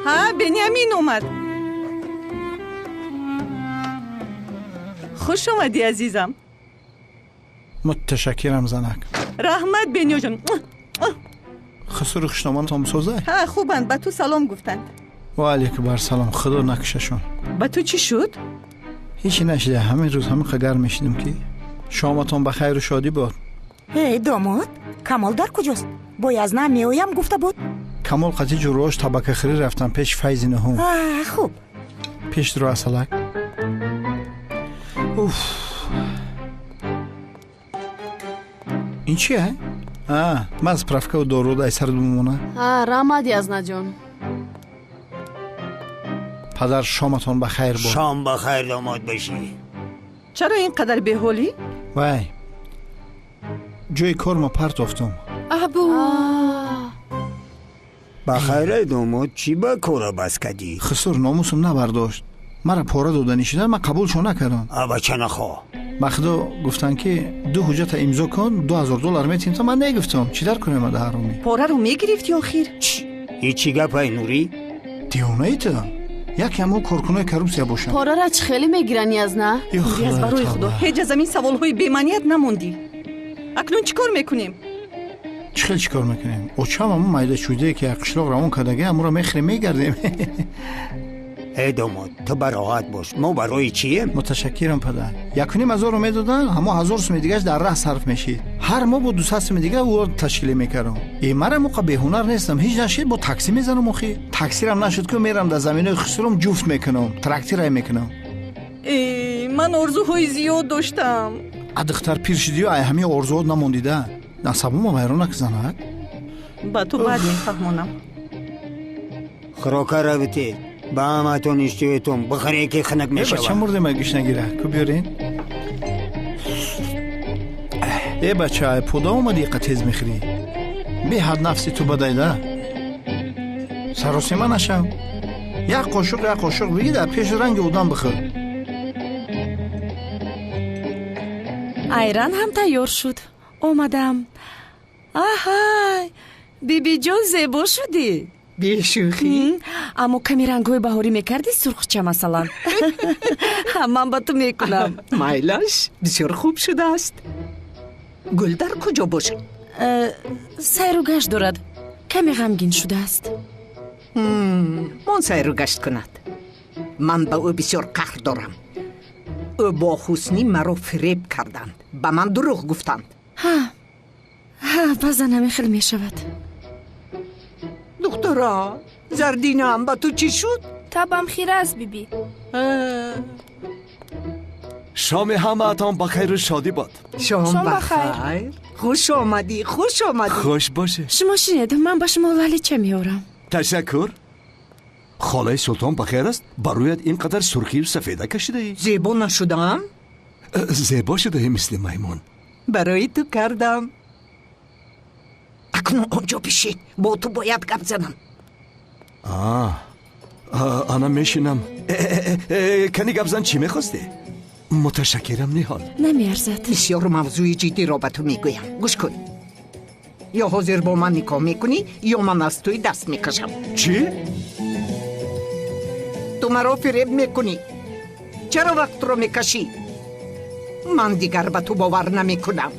Speaker 13: Ҳа, Бениамин омад. Хуш омадӣ, азизам.
Speaker 2: Муташаккирам, занак.
Speaker 13: Раҳмат, Бениёҷон.
Speaker 2: Хусуру хушномонтон созай?
Speaker 13: Ҳа, хубанд, ба ту салом гуфтанд.
Speaker 2: Ва алейкум бар салом, худо накушашон.
Speaker 13: Ба ту чӣ шуд?
Speaker 2: Ҳечи нашида, ҳамин рӯз ҳамин қадар мешидим, ки шоматон ба хайру шодӣ бод.
Speaker 14: Эй, домод, Камол дар куҷост? Бояз на меоям гуфта буд.
Speaker 2: Камол қатъи ҷурӯш табакахӯрӣ рафтан пеши Файзи Нуҳум.
Speaker 14: Хуб.
Speaker 2: Пеш дуру, асалак. Уф, ин чия? А, ман справкаву доруда ай сар бимона.
Speaker 12: Раҳмат, Язнаҷон.
Speaker 2: Падар, шоматон ба хайр бод.
Speaker 6: Шом ба хайр, домод бошӣ.
Speaker 13: Чаро ин қадар беҳолӣ?
Speaker 2: Вай, ҷои кор ма партофтум.
Speaker 18: Абу.
Speaker 19: Ба хайрай, домод, чӣ ба кора бас кардӣ?
Speaker 2: Хусур, номусам набардошт. Мара пора доданӣ шудан, ман қабулшон накардам.
Speaker 6: Абача нахо.
Speaker 2: Ба худо, гуфтанд, ки ду ҳуҷҷата имзо кун, 2000 доллар метиҳем. То ман негуфтам, чӣ дар кунем ада ҳаромӣ?
Speaker 13: Пораро мегирифтӣ охир?
Speaker 6: И чӣ гапай, Нурӣ?
Speaker 2: Девонаи ту, яке ҳамо коркунои коррупсия бошанд.
Speaker 12: Порара чӣ хеле мегиранд, Язна?
Speaker 13: Аз барои худо, ҳеҷ аз ҳамин саволҳои бемаъният намондӣ. Акнун чӣ кор мекунем?
Speaker 2: Чӣ хел чӣ кор мекунем? Очам ҳамо майдачӯдае, ки як қишлоқ равон кардаги, ҳамуро мехӯрем, мегардем.
Speaker 19: Э, домод, ту бароҳат бош, мо барои чием?
Speaker 2: Муташаккирам, падар. 1,5 ҳазорро медоданд, ҳамо 1000 суми дигааш дар раҳ сарф мешид. Ҳар моҳ бо 200 суми дига ӯро ташкиле мекардам. Э, мара моқа беҳунар нестам, ҳеҷ нашид, бо таксӣ мезанам. Охи, таксирам нашуд, ку мерам дар заминои хусурум ҷуфт мекунам, трактирай мекунам.
Speaker 13: Э, ман орзуҳои зиёд доштам.
Speaker 2: А, духтар, пир шудию ай ҳамин орзуҳот намондида. Насабума вайрон накзанад.
Speaker 13: Ба ту баъд мефаҳмонам.
Speaker 19: Хӯрока равите, ба ҳаматон иштиҳоятон бихӯре, ки хунук мешавад.
Speaker 2: Бача, мурдем, ай гушнагира ку биёрен. Э, бача, ай пода омади, иқа тез мехӯрӣ? Беҳад нафси ту бадайда, саросема нашав. Як қошуқ, як қошуқ биги, дар пеши ранги одам бихӯр.
Speaker 20: Айран ҳам тайёр шуд, омадам. Аҳай, бибиҷон, зебо шудӣ.
Speaker 19: Бешӯхӣ?
Speaker 20: Аммо ками рангҳои баҳорӣ мекардӣ, сурхча масалан. Ман ба ту мекунам.
Speaker 19: Майлаш, бисёр хуб шудааст. Гул дар куҷо бошад?
Speaker 20: Сайру гашт дорад, каме ғамгин шудааст.
Speaker 19: Мон сайру гашт кунад. Ман ба ӯ бисёр қаҳр дорам. Ӯ бо Ҳуснӣ маро фиреб карданд, ба ман дурӯғ гуфтанд.
Speaker 20: Ҳа, ҳа, баъзан ҳамин хел мешавад.
Speaker 19: Духтара, Зардинаам, ба ту чӣ шуд?
Speaker 18: Табам хира аст, биби.
Speaker 7: Шоми ҳамаатон ба хайру шодӣ бод.
Speaker 19: Шом ба хайр, хуш омадӣ, хуш омадӣ.
Speaker 7: Хуш бошед.
Speaker 20: Шумо шинед, ман ба шумо лалича меорам.
Speaker 7: Ташаккур. Холаи Султон ба хейр аст? Ба рӯят ин қадар сурхию сафеда кашидаӣ?
Speaker 19: Зебо нашудаам?
Speaker 7: Зебо шудаӣ, мисли маймун.
Speaker 19: Барои ту кардам. Акнун он ҷо бишин, бо ту бояд гап занам.
Speaker 7: Ана мешинам. Кани гап зан, чӣ мехостӣ? Муташаккирам, Ниҳол.
Speaker 20: Намеарзад.
Speaker 19: Бисёр мавзӯи ҷиддиро ба ту мегӯям. Гӯш кун. Ё ҳозир бо ман никоҳ мекунӣ, ё ман аз туй даст мекашам.
Speaker 7: Чӣ?
Speaker 19: Ту маро фиреб мекунӣ. Чаро вақтро мекашӣ? Ман дигар ба ту бовар намекунам.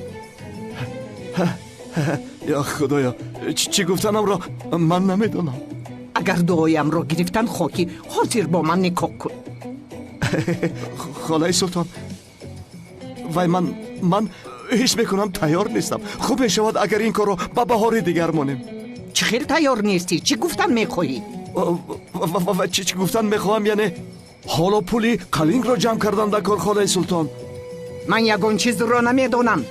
Speaker 7: Ё Худоё, чӣ гуфтанамро ман намедонам.
Speaker 19: Агар дуоямро гирифтан хоҳӣ, ҳозир бо ман никоҳ кун.
Speaker 7: Холаи Султон, вай ман ҳис мекунам тайёр нестам. Хуб мешавад, агар ин корро ба баҳори дигар монем.
Speaker 19: Чӣ хел тайёр нестӣ? Чӣ гуфтан мехоҳӣ?
Speaker 7: Чӣ гуфтан мехоҳам, яъне ҳоло пули қалингро ҷамъ кардан дар кор, холаи Султон.
Speaker 19: Ман ягон чизро намедонам.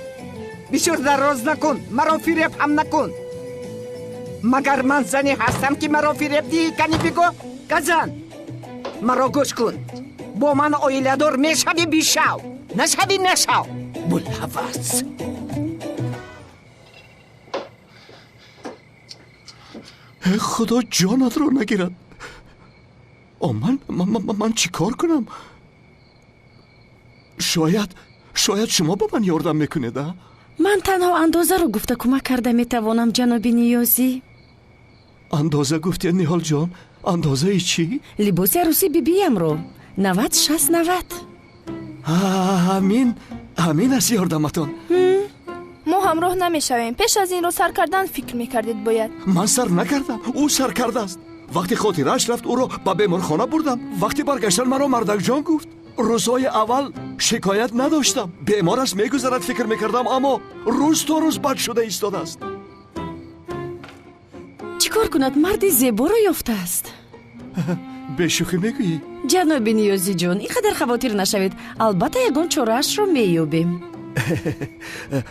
Speaker 19: Бисёр дароз накун, маро фиреб ҳам накун. Магар ман зане ҳастам, ки маро фиреб диҳӣ? Кани бигӯ, газан. Маро гӯш кун. Бо ман оиладор мешавӣ, бишав. Нашавӣ, нашав. Булҳавас.
Speaker 7: Худо ҷонатро нагирад. О, ман чӣ кор кунам? Шояд шумо ба ман ёрдам мекунед, а?
Speaker 20: Ман танҳо андозаро гуфта кӯмак карда метавонам, ҷаноби Ниёзӣ.
Speaker 7: Андоза гуфтед, Ниҳолҷон? Андозаи чӣ?
Speaker 20: Либоси арӯси бибиямро. 90 60 90.
Speaker 7: Ҳамин аст ёрдаматон.
Speaker 18: Мо ҳамроҳ намешавем. Пеш аз инро сар кардан фикр мекардед бояд.
Speaker 7: Ман сар накардам, ӯ сар кардааст. Вақти хотирааш рафт, ӯро ба беморхона бурдам. Вақти баргаштан маро мардакҷон гуфт. Рӯзҳои аввал шикоят надоштам. Бемор аст, мегузарад, фикр мекардам, аммо рӯз то рӯз бад шуда истодааст.
Speaker 20: Чӣ кор кунад? Марди зеборо ёфтааст.
Speaker 7: Бешӯхӣ мегӯӣ?
Speaker 20: Ҷаноби Ниёзиҷон, ин қадар хавотир нашавед. Албатта ягон чораашро меёбем.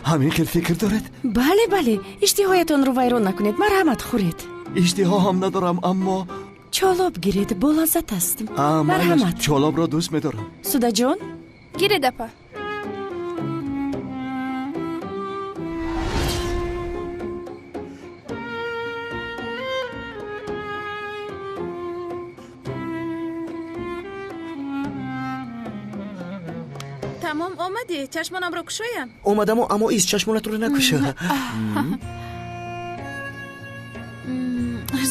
Speaker 7: Ҳамин хел фикр доред?
Speaker 20: Бале, бале. Иштиҳоятонро вайрон накунед. Марҳамат, хӯред.
Speaker 7: Иштиҳо ҳам надорам, аммо
Speaker 20: чолоб гиред, болаззат аст. Марҳамат.
Speaker 7: Чолобро дӯст медорам.
Speaker 20: Судаҷон?
Speaker 18: Гиред, апа.
Speaker 11: Тамом, омадӣ? Чашмонамро кушоям?
Speaker 4: Омадамо, аммо из чашмонатро накуша.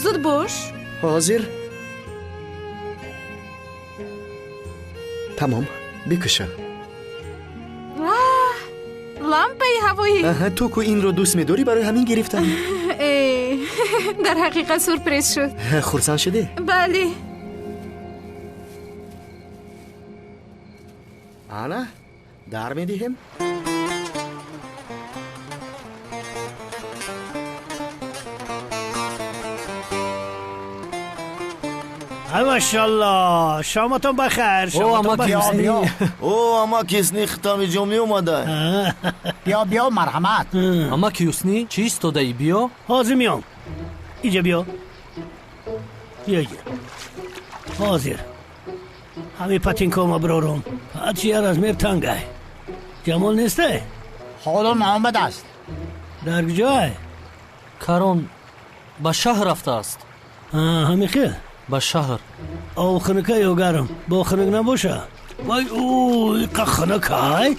Speaker 11: Зуд бош.
Speaker 4: Ҳозир. Тамом, бикуша.
Speaker 11: Лампаи ҳавоӣ.
Speaker 4: Ту ку инро дӯст медорӣ, барои ҳамин гирифтам.
Speaker 11: Дар ҳақиқат сюрприз шуд.
Speaker 4: Хурсанд шудӣ?
Speaker 11: Бале.
Speaker 4: Ана, дар медиҳем.
Speaker 9: Ай, машалло, шоматон бахайр.
Speaker 5: О, амаки Ҳусни, хитами ҷо меомада.
Speaker 10: Биё, биё, марҳамат.
Speaker 8: Амаки Ҳусни, чӣ истодаӣ? Биё.
Speaker 9: Ҳозир меом. Иҷа биё. Биё иҷа. Ҳозир. Ҳамин патинкома бирорум. Ҳарчи я размер тангай. Ҷамол нестай?
Speaker 10: Ҳоло наомадааст.
Speaker 9: Дар куҷой?
Speaker 8: Карон ба шаҳр рафтааст.
Speaker 9: Ҳамин хел?
Speaker 8: Ба шаҳр.
Speaker 9: Об хунука ё гарм? Бо хунук набоша? Вай, иқа хунукай?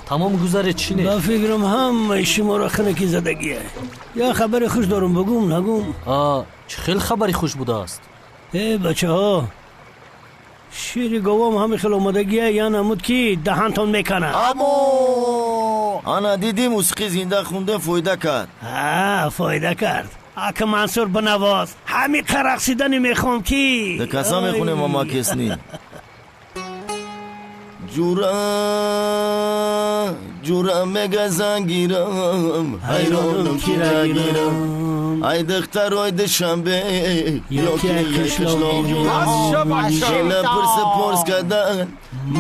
Speaker 8: Тамом, гузаре, чӣ не?
Speaker 9: Ба фикрам ҳамаи шуморо хунукӣ задагие. Я хабари хуш дорум, бугум, нагум?
Speaker 8: Чӣ хел хабари хуш будааст?
Speaker 9: Э, бачаҳо, шири говом ҳамин хел омадагия, я намуд ки даҳантон меканад.
Speaker 5: Амо ана дидӣ, мусиқӣ зинда хундем, фоида кард.
Speaker 9: Фоида кард. Ака Мансур, бинавоз. Ҳамин рақсидани мехоҳам ки
Speaker 5: каса мехонем, амаки Ҳусни. Ҷура ҷура мегазан гирам, ҳайронам ки нагирам. Ай духтарой Душанбе ёки қишлоқ, шина пурса порс кардан,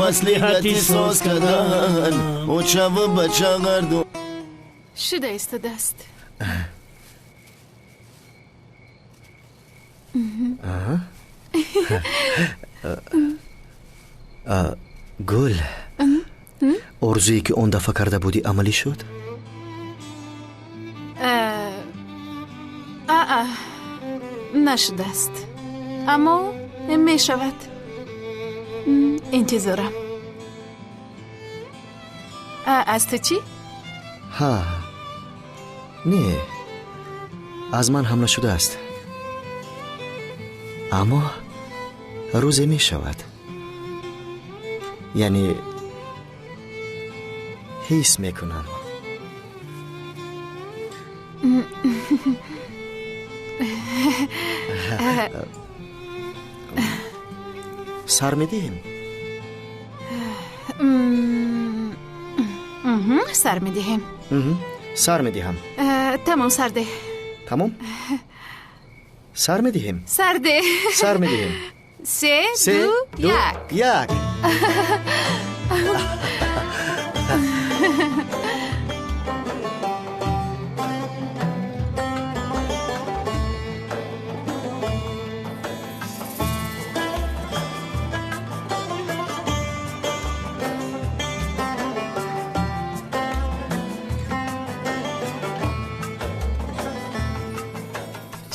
Speaker 5: маслиҳати соз кардан, очаву бача гарду.
Speaker 11: Шуда истодааст.
Speaker 4: Гул, орзуе ки он дафъа карда будӣ амалӣ шуд?
Speaker 11: Аа, нашудааст, аммо мешавад. Интизорам. Аз ту чӣ?
Speaker 4: Ҳа, не, аз ман ҳам нашудааст, аммо рӯзе мешавад. Яъне ҳис мекунам. Сар медиҳем?
Speaker 11: Сар медиҳем.
Speaker 4: Сар медиҳам.
Speaker 11: Тамом, сар деҳ.
Speaker 4: Тамом, сар медиҳем.
Speaker 11: Сар деҳ.
Speaker 4: Сар медиҳем.
Speaker 11: Се, ду, як.
Speaker 4: Як.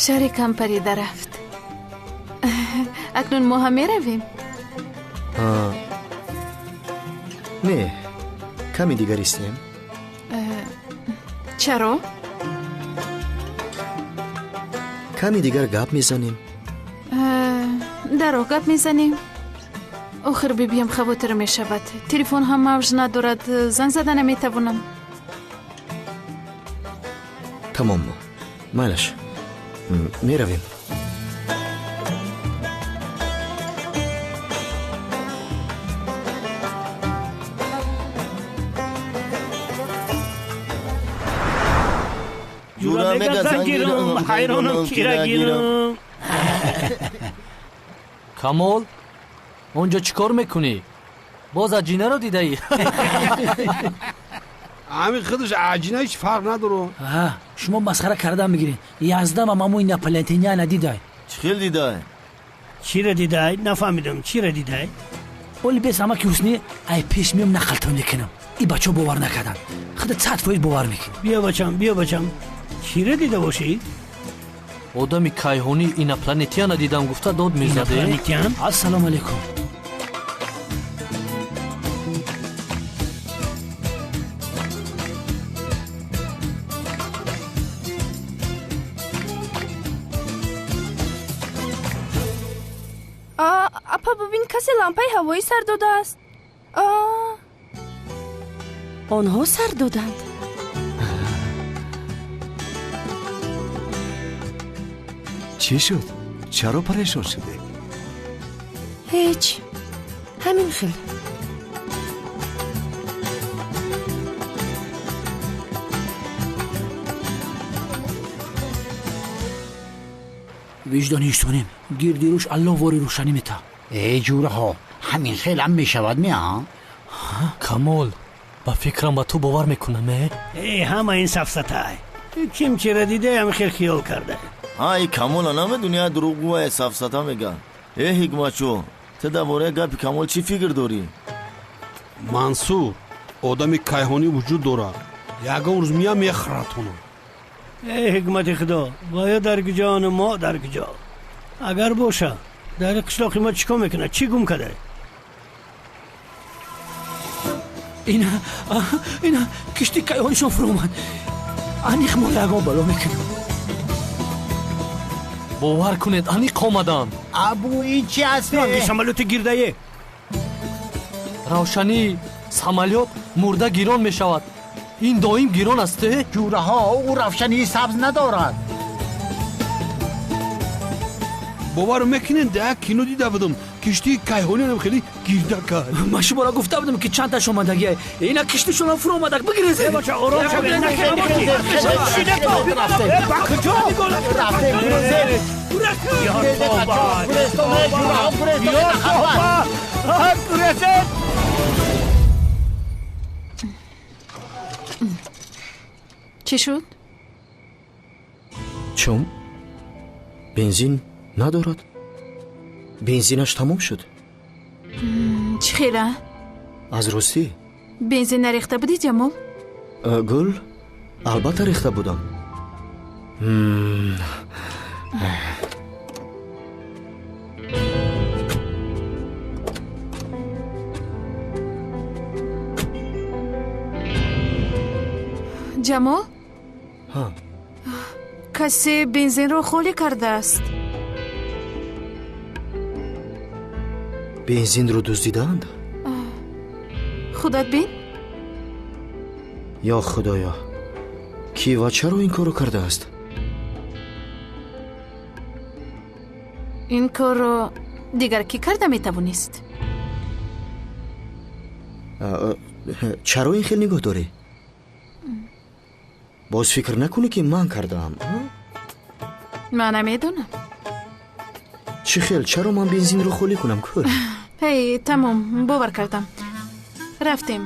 Speaker 11: Шари кам парида рафт. Акнун мо ҳам меравем?
Speaker 4: Не, каме дигар истем.
Speaker 11: Чаро?
Speaker 4: Каме дигар гап мезанем.
Speaker 11: Дар роҳ гап мезанем. Охир бибиям хавотир мешавад. Телефон ҳам мавҷ надорад, занг зада наметавонам.
Speaker 4: Тамом, майлаш, меравем.
Speaker 9: Ҷура мега зангирам, ҳайронам кира гирам.
Speaker 8: Камол, он ҷо чӣ кор мекунӣ? Боз аҷинаро дидаӣ?
Speaker 1: Ҳамин худаш аҷина ҳеҷ фарқ надорад.
Speaker 3: Шумо масхара кардан мегиред. Яздам амамо инопланетяна дидай.
Speaker 5: Чӣ хел дидай?
Speaker 9: Чиро дидай? Нафаҳмидам, чиро дидай?
Speaker 3: Оли бес ама ки ҳусни ай пеш меом нақлтон мекунам. И бачаҳо бовар накарданд. Худа 100% бовар мекунӣ.
Speaker 9: Биё бачам, биё бачам. Чиро дида бошӣ?
Speaker 8: Одами кайҳонӣ инопланетяна дидам гуфта дод мезаде.
Speaker 9: Инопланетян?
Speaker 3: Ассалому алайкум.
Speaker 18: Апа, бубин, касе лампаи ҳавоӣ сар додааст.
Speaker 20: Онҳо сар доданд.
Speaker 7: Чӣ шуд? Чаро парешон шудӣ?
Speaker 20: Ҳеҷ, ҳамин хел.
Speaker 3: Виҷдони иштонем, гирди рӯш аллоҳ вори рӯшанӣ мета.
Speaker 10: Э, ҷураҳо, ҳамин хел ҳам мешавад меа?
Speaker 8: Камол, ба фикрам ба ту бовар мекунам, э?
Speaker 9: Э, ҳама ин сафсатае. Ким чира дида, ҳамин хел хиёл карда.
Speaker 5: Ҳа, и Камола намедуни, я дурӯғгӯае, сафсата мега. Э, ҳикматчо, ту дар бораи гапи Камол чӣ фикр дорӣ?
Speaker 1: Мансур, одами кайҳонӣ вуҷуд дорад. Ягон рӯз мея мехӯратонам.
Speaker 9: Э, ҳикмати худо, вая дар куҷону мо дар куҷо. Агар боша, дар қишлоқи мо чӣ кор мекунад? Чӣ гум карда?
Speaker 3: Ина, ина кишти кайҳонишон фуромад. Аниқ мо ягон бало мекунем.
Speaker 8: Бовар кунед, аниқ омадам.
Speaker 10: Абу, ин чи аст?
Speaker 9: Ранги самолёти гирдае.
Speaker 8: Равшании самолёт мурда гирон мешавад. Ин доим гирон аст, э?
Speaker 10: Ҷураҳо, ӯ равшании сабз надорад.
Speaker 1: Бовар мекунед, дар як кино дида будам, киштии кайҳониам хеле гирда кард.
Speaker 3: Ман шуморо гуфта будам, ки чандташ омадагие. Ина киштишонам фуромадак, бигирезед.
Speaker 9: Бача, ором шавед. Ба куҷо?
Speaker 10: Рафтем, гурезед.
Speaker 9: Ёр тоба! Ёр тоба! Гурезед!
Speaker 11: Чӣ шуд?
Speaker 4: Чун бензин Надорад. Бензинаш тамом шуд.
Speaker 11: Чӣ хела?
Speaker 4: Аз ростӣ.
Speaker 11: Бензин нарехта будӣ, Ҷамол?
Speaker 4: Гул, албатта рехта будам.
Speaker 11: Ҷамол?
Speaker 4: Ҳа.
Speaker 11: Касе бензинро холӣ кардааст.
Speaker 4: Бензинро дуздидаанд?
Speaker 11: Худат бин.
Speaker 4: Ё худоё, кӣ ва чаро ин корро кардааст?
Speaker 11: Ин корро дигар кӣ карда метавонист?
Speaker 4: Чаро ин хел нигоҳ дорӣ? Боз фикр накунӣ, ки ман кардаам.
Speaker 11: Ман намедонам.
Speaker 4: Чӣ хел? Чаро ман бензинро холӣ кунам, кӯр?
Speaker 11: Ҳей, тамом, бовар кардам. Рафтем.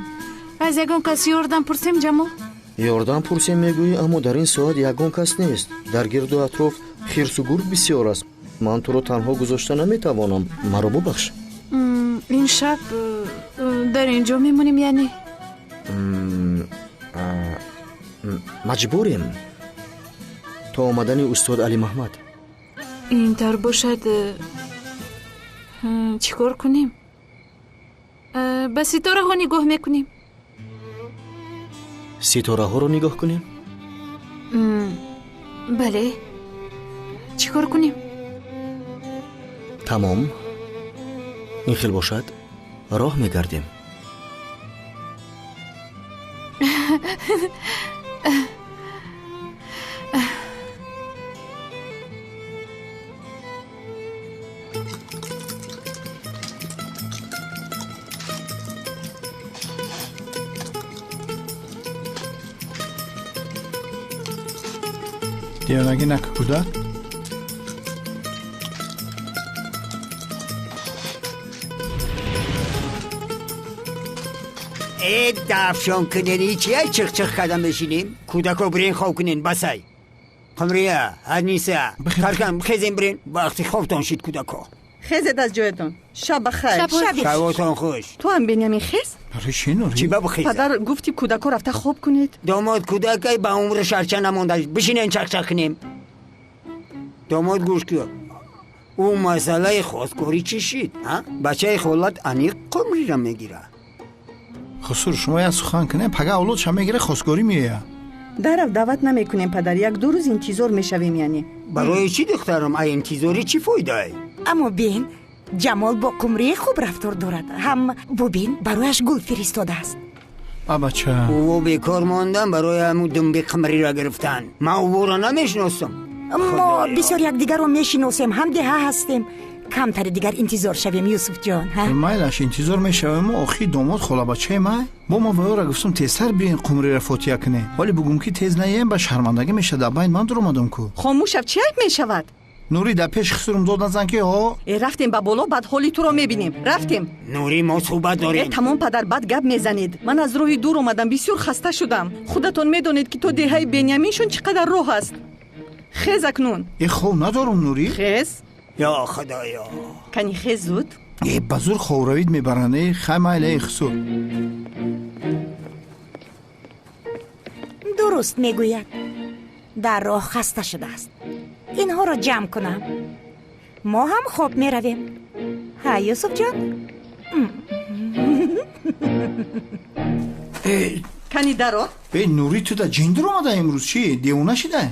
Speaker 11: Аз ягон кас ёрдам пурсем, Ҷамол?
Speaker 4: Ёрдам пурсем мегӯӣ, аммо дар ин соат ягон кас нест. Дар гирду атроф хирсу гург бисёр аст. Ман туро танҳо гузошта наметавонам. Маро бубахш.
Speaker 11: Ин шаб дар ин ҷо мемонем, яъне?
Speaker 4: Маҷбурем то омадани устод Алимаҳмад.
Speaker 11: Ин тавр бошад, чӣ кор кунем? Ба ситораҳо нигоҳ мекунем.
Speaker 4: Ситораҳоро нигоҳ кунем?
Speaker 11: Бале. Чӣ кор кунем?
Speaker 4: Тамом. Ин хел бошад, роҳ мегардем.
Speaker 2: Девонагӣ нака, кӯдак.
Speaker 21: Э, дафшон кунени чия чихчих карда мешинем? Кӯдако бирен хоб кунен, басай. Қумрия, Аниса, таркан хезем бирен, вақти хобтон шид, кӯдако.
Speaker 13: Хезед аз ҷоятон. Шаб ба хайр.
Speaker 21: Шаботон хуш.
Speaker 13: Ту ҳам, Бенямин, хез.
Speaker 2: Барои чӣ, Нурӣ?
Speaker 21: Чӣ ба бихезам?
Speaker 13: Падар гуфти кӯдако рафта хоб кунед.
Speaker 21: Домод, кӯдакай ба умри шарча намонда, бишинен чақчақ кунем. Домод, гӯш кун. Ӯ масъалаи хостгорӣ чӣ шид? Бачаи холат аниқ қумрира мегирад.
Speaker 2: Хусур, шумо як сухан кунем, пага авлодша мегира, хостгорӣ меояд.
Speaker 13: Дарав даъват намекунем, падар, як ду рӯз интизор мешавем, яъне.
Speaker 21: Барои чӣ, духтарам? Ай интизорӣ чӣ фоидае?
Speaker 14: Аммо бин, Ҷамол бо Қумрӣ хуб рафтор дорад. Ҳам бубин, барояш гул фиристодааст.
Speaker 2: Абача.
Speaker 21: Ӯ бекор мондан барои ҳамун думби қумриро гирифтан. Ман ӯро намешиносам.
Speaker 14: Мо бисёр якдигарро мешиносем, ҳам деҳа ҳастем. Камтаре дигар интизор шавем, Юсуфҷон.
Speaker 2: Майлаш, интизор мешавем. Охи домод холабачаи май. Бо ма ба ӯра гуфтум, тезтар биёен, қумрира фотиҳа кунем. Ҳоле бугум, ки тез наем, ба шармандагӣ мешавад. Дар байн ман дуромадам ку.
Speaker 13: Хомӯш шав, чӣ айб мешавад?
Speaker 2: Нурӣ, дар пеши хусурум дод назан, ки ҳо.
Speaker 13: Э, рафтем ба боло, баъд ҳоли туро мебинем. Рафтем.
Speaker 21: Нурӣ, мо суҳбат дорем.
Speaker 13: Э, тамом, падар, баъд гап мезанед. Ман аз роҳи дур омадам, бисёр хаста шудам. Худатон медонед, ки то деҳаи Беняминшон чӣ қадар роҳ аст. Хез акнун.
Speaker 2: Э, хов надорум, Нурӣ.
Speaker 13: Хез.
Speaker 21: Ё худоё.
Speaker 13: Кани, хез зуд.
Speaker 2: Э, ба зур ховравид мебаранд. Э, хай, майла, э хусур.
Speaker 14: Дуруст мегӯяд, дар роҳ хаста шудааст. Инҳоро ҷамъ кунам, мо ҳам хоб меравем. Ҳа, Юсуфҷон?
Speaker 13: Кани, даро.
Speaker 2: Э, Нурӣ, ту да ҷин дуромада имрӯз, чӣ девона шида?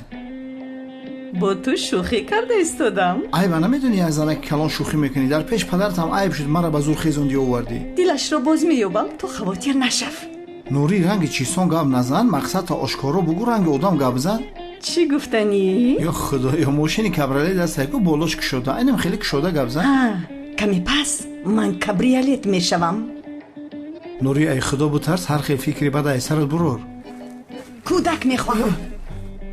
Speaker 13: Бо ту шӯхӣ карда истодам.
Speaker 2: Айба намедонӣ, аз занаки калон шӯхӣ мекунӣ. Дар пеш падартам айб шуд, мара ба зур хезонди овардӣ.
Speaker 13: Дилашро боз меёбам, ту хавотир нашав.
Speaker 2: Нурӣ, ранги чисон гап назан, мақсадта ошкоро бугӯ, ранги одам гап зан.
Speaker 13: Чӣ гуфтанӣ?
Speaker 2: Ё худоё, мошини кабриолет астайку, болош кушода, айнам хеле кушода гап зан.
Speaker 13: Каме пас ман кабриолет мешавам.
Speaker 2: Нурӣ, ай худо бутарс, ҳар хел фикри бад ай сарат бурор.
Speaker 13: Кӯдак мехоҳам.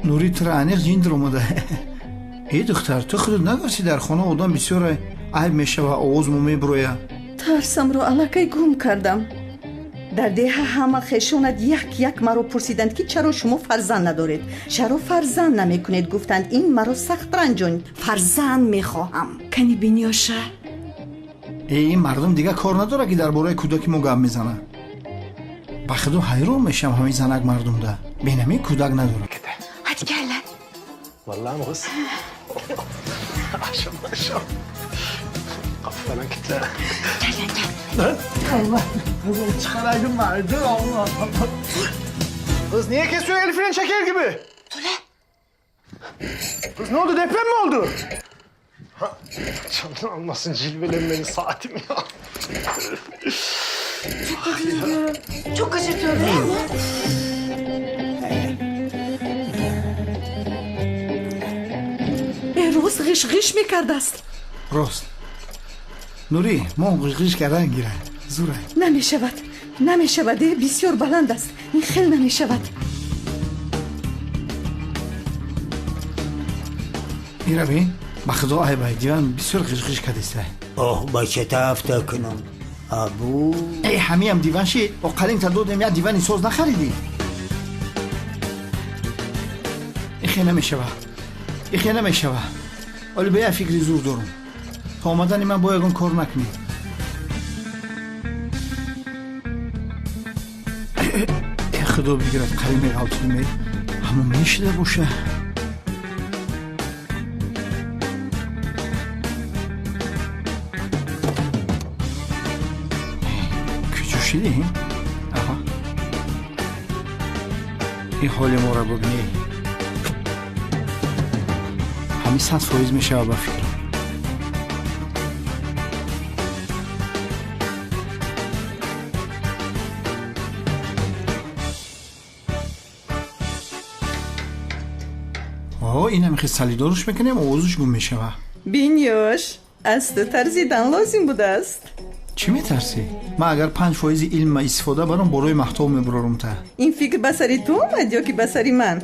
Speaker 2: Нурӣ, тура аниқ ҷин дуромада. Э, духтар, ту худат нагуфтӣ, дар хона одам бисёр, айб мешава, овозмо мебуроя.
Speaker 13: Тарсамро аллакай гум кардам. Дар деҳа ҳама хешонат як як маро пурсиданд, ки чаро шумо фарзанд надоред, чаро фарзанд намекунед. Гуфтанд, ин маро сахт ранҷонд. Фарзанд мехоҳам. Кани Биниёша.
Speaker 2: Ин мардум дигар кор надорад, ки дар бораи кӯдаки мо гап мезанад. Ба худо ҳайрон мешавам ҳамин занак мардумда. Бенами кӯдак надорад.
Speaker 14: Hadi gel lan.
Speaker 16: Vallahi mı kız? Akşam akşam. Kafana gitti.
Speaker 14: Gel gel gel.
Speaker 2: Allah, kızım çıkaraydım vardı Allah.
Speaker 22: Kız niye kesiyor el fren çeker gibi?
Speaker 14: Tule.
Speaker 22: Kız ne oldu, deprem mi oldu?
Speaker 16: Ha, canını almasın cilvelenmeni saatim ya.
Speaker 20: Çok acıtıyor. Çok acıtıyor değil mi?
Speaker 13: Рост ғиш-ғиш мекардааст.
Speaker 2: Рост. Нурӣ, мо ғиш-ғиш кардан гирад. Зура.
Speaker 13: Намешавад. Намешавад, бисёр баланд аст. Ин хел намешавад.
Speaker 2: Ира бин, ба худо айбай, диван бисёр ғиш-ғиш кардиста.
Speaker 21: Оҳ, бача тафта кунам. Абу.
Speaker 2: Эй, ҳамиам диван шид. О қалимта додем, як дивани соз нахаридӣ. Ин хел намешавад. Ин хел намешавад. Оли ба як фикри зур дорам. То омадани ман бо ягон кор накунӣ. Худо бигирад, қариб меғалтидим. Ҳамон мешида боша. Куҷо шидем? Аҳа. Ин ҳоли моро бубинӣ. Ҳамин 100% мешавад ба фикр. Инам хел салидоруш мекунем, овозуш гум мешавад.
Speaker 13: Биниёш, аз ту тарзидан лозим будааст.
Speaker 2: Чӣ метарсӣ? Ман агар 5% илмма истифода барам, борои маҳтоб мебурорум та.
Speaker 13: Ин фикр ба сари ту омад ё ки ба сари ман?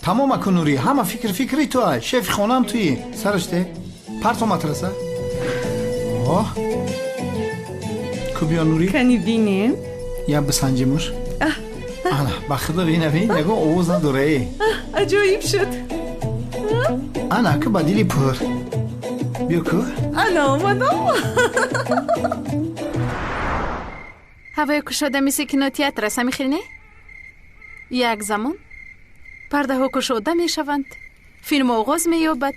Speaker 2: Тамом акун, Нурӣ, ҳама фикр фикри ту ай. Шефи хонаам туӣ. Сараш де. Парто матраса. Оҳ. Ку биё, Нурӣ.
Speaker 13: Кани бинем.
Speaker 2: Я бисанҷимуш. Ана, ба худо бинавин, ягон овоз надора, э.
Speaker 13: Аҷоиб шуд.
Speaker 2: Ана, ку ба дили пур. Биё ку.
Speaker 13: Ана омадам.
Speaker 11: Ҳавои кушода мисли кинотеатр аст, ҳамин хел не? Як замон пардаҳо кушода мешаванд, филм оғоз меёбад.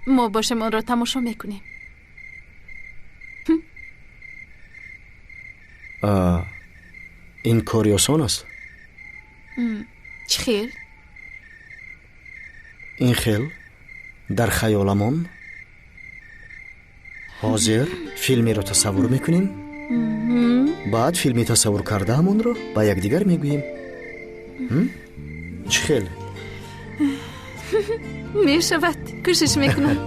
Speaker 11: Мо бошем онро тамошо мекунем.
Speaker 4: Ин кори осон аст?
Speaker 11: Чӣ хел?
Speaker 4: Ин хел дар хаёламон ҳозир филмеро тасаввур мекунем, баъд филми тасаввур кардаамонро ба якдигар мегӯем. Чӣ хел?
Speaker 11: Мешавад, кӯшиш мекунам.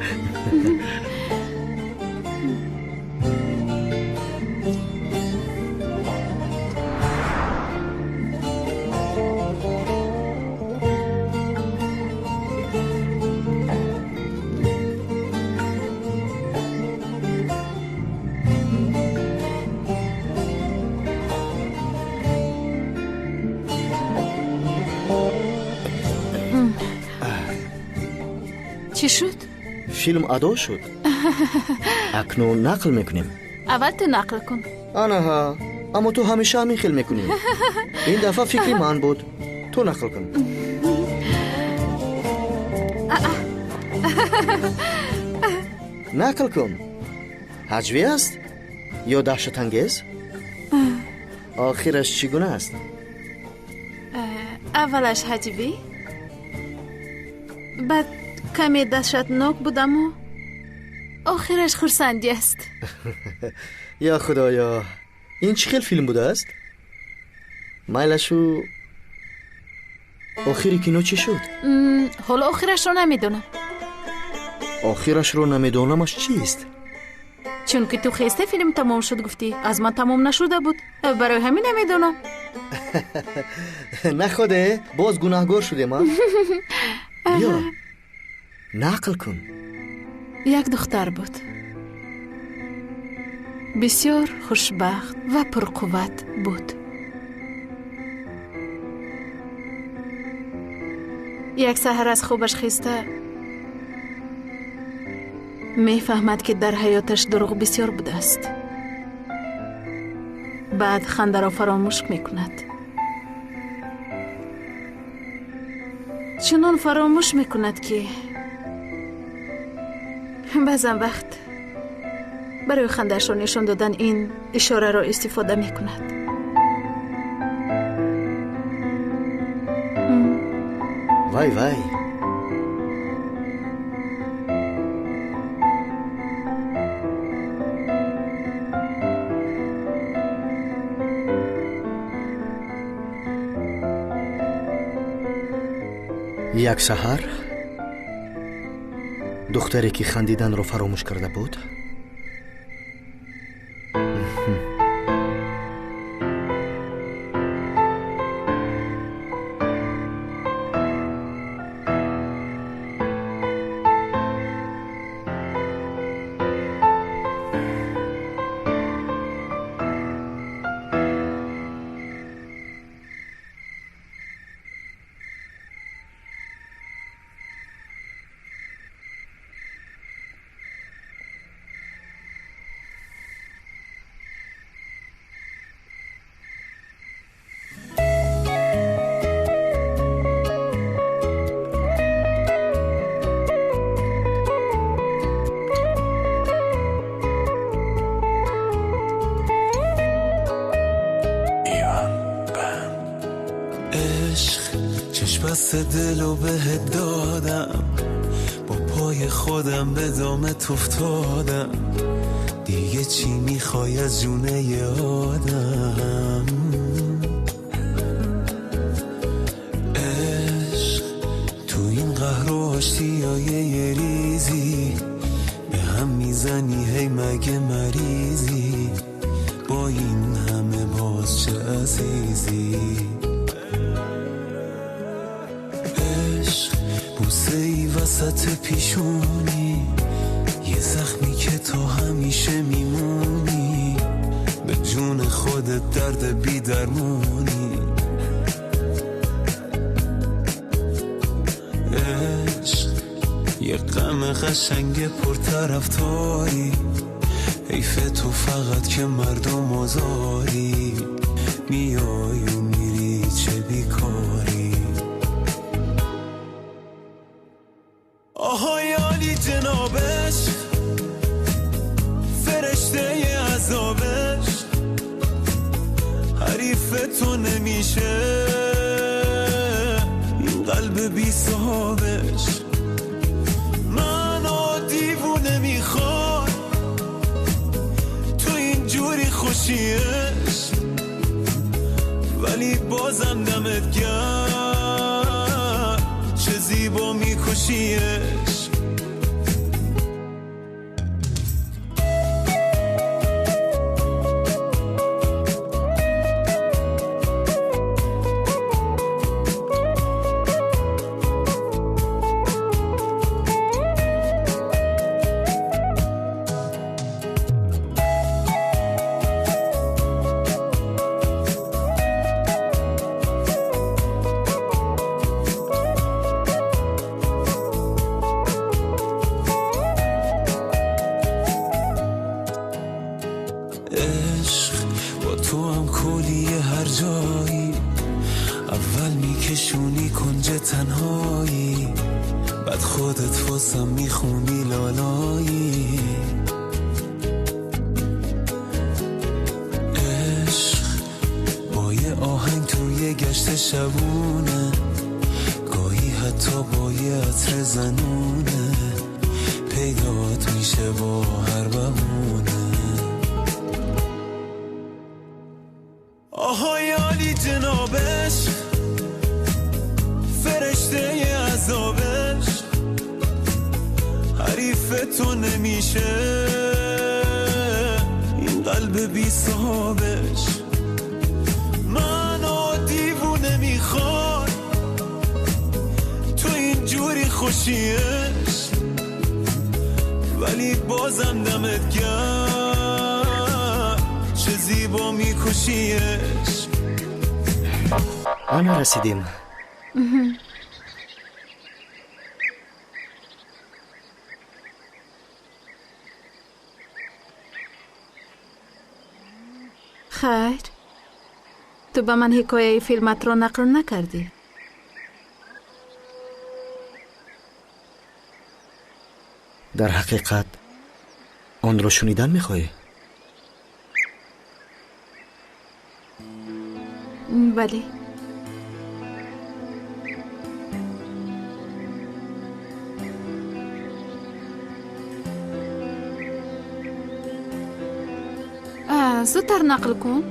Speaker 11: Чӣ шуд?
Speaker 4: Филм адо шуд. Акнун нақл мекунем.
Speaker 11: Аввал ту нақл кун.
Speaker 4: Анаҳа, аммо ту ҳамеша ҳамин хел мекунӣ. Ин дафъа фикри ман буд. Ту нақл кун. Нақл кун. Ҳаҷвӣ аст ё даҳшатангез? Охираш чӣ гуна аст?
Speaker 11: Аввалаш ҳаҷвӣ, баъд каме даҳшатнок буд, аммо охираш хурсандӣ аст.
Speaker 4: Ё худоё, ин чӣ хел филм будааст? Майлашу охири кино чӣ шуд?
Speaker 11: Ҳоло охирашро намедонам.
Speaker 4: Охирашро намедонамаш чист?
Speaker 11: Чунки ту хеста филм тамом шуд гуфтӣ, аз ман тамом нашуда буд, барои ҳамин намедонам.
Speaker 4: Находе, боз гунаҳгор шудем, а? Биё, нақл кун.
Speaker 11: Як духтар буд. Бисёр хушбахт ва пурқувват буд. Як саҳар аз хобаш хеста мефаҳмад, ки дар ҳаёташ дурӯғ бисёр будааст. Баъд хандаро фаромӯш мекунад. Чунон фаромӯш мекунад, ки баъзан вақт барои хандаашро нишон додан ин ишораро истифода мекунад.
Speaker 4: Вай вай. Як саҳар духтаре, ки хандиданро фаромӯш карда буд,
Speaker 15: دلو بهت دادم، با پای خودم به دامت افتادم، دیگه چی میخوای از جونه ی آدم؟ عشق تو این قهر و آشتیای یه ریزی به هم میزنی، هی مگه مریضی؟ با این همه باز چه عزیزی؟ بوسه وسط پیشونی، یه زخمی که تا همیشه میمونی، به جون خودت درد بی درمونی. عشق یه غم قشنگ پرطرفداری، حیف تو فقط که مردم آزاری، میای و میری چه بیکاری. آهای عالی جنابش، فرشته عذابش، حریف تو نمیشه این قلب بی صاحبش. منو دیوونه میخواد تو اینجوری خوشیش، ولی بازم دمت گرم چه زیبا میکشیش. خوشیش، ولی بازم دمت گرم چه زیبا میکشیش.
Speaker 4: Ана расидем.
Speaker 11: Хайр, ту ба ман ҳикояи филматро нақл накардӣ.
Speaker 4: Дар ҳақиқат онро шунидан мехоҳӣ?
Speaker 11: Бале. Зудтар нақл кун.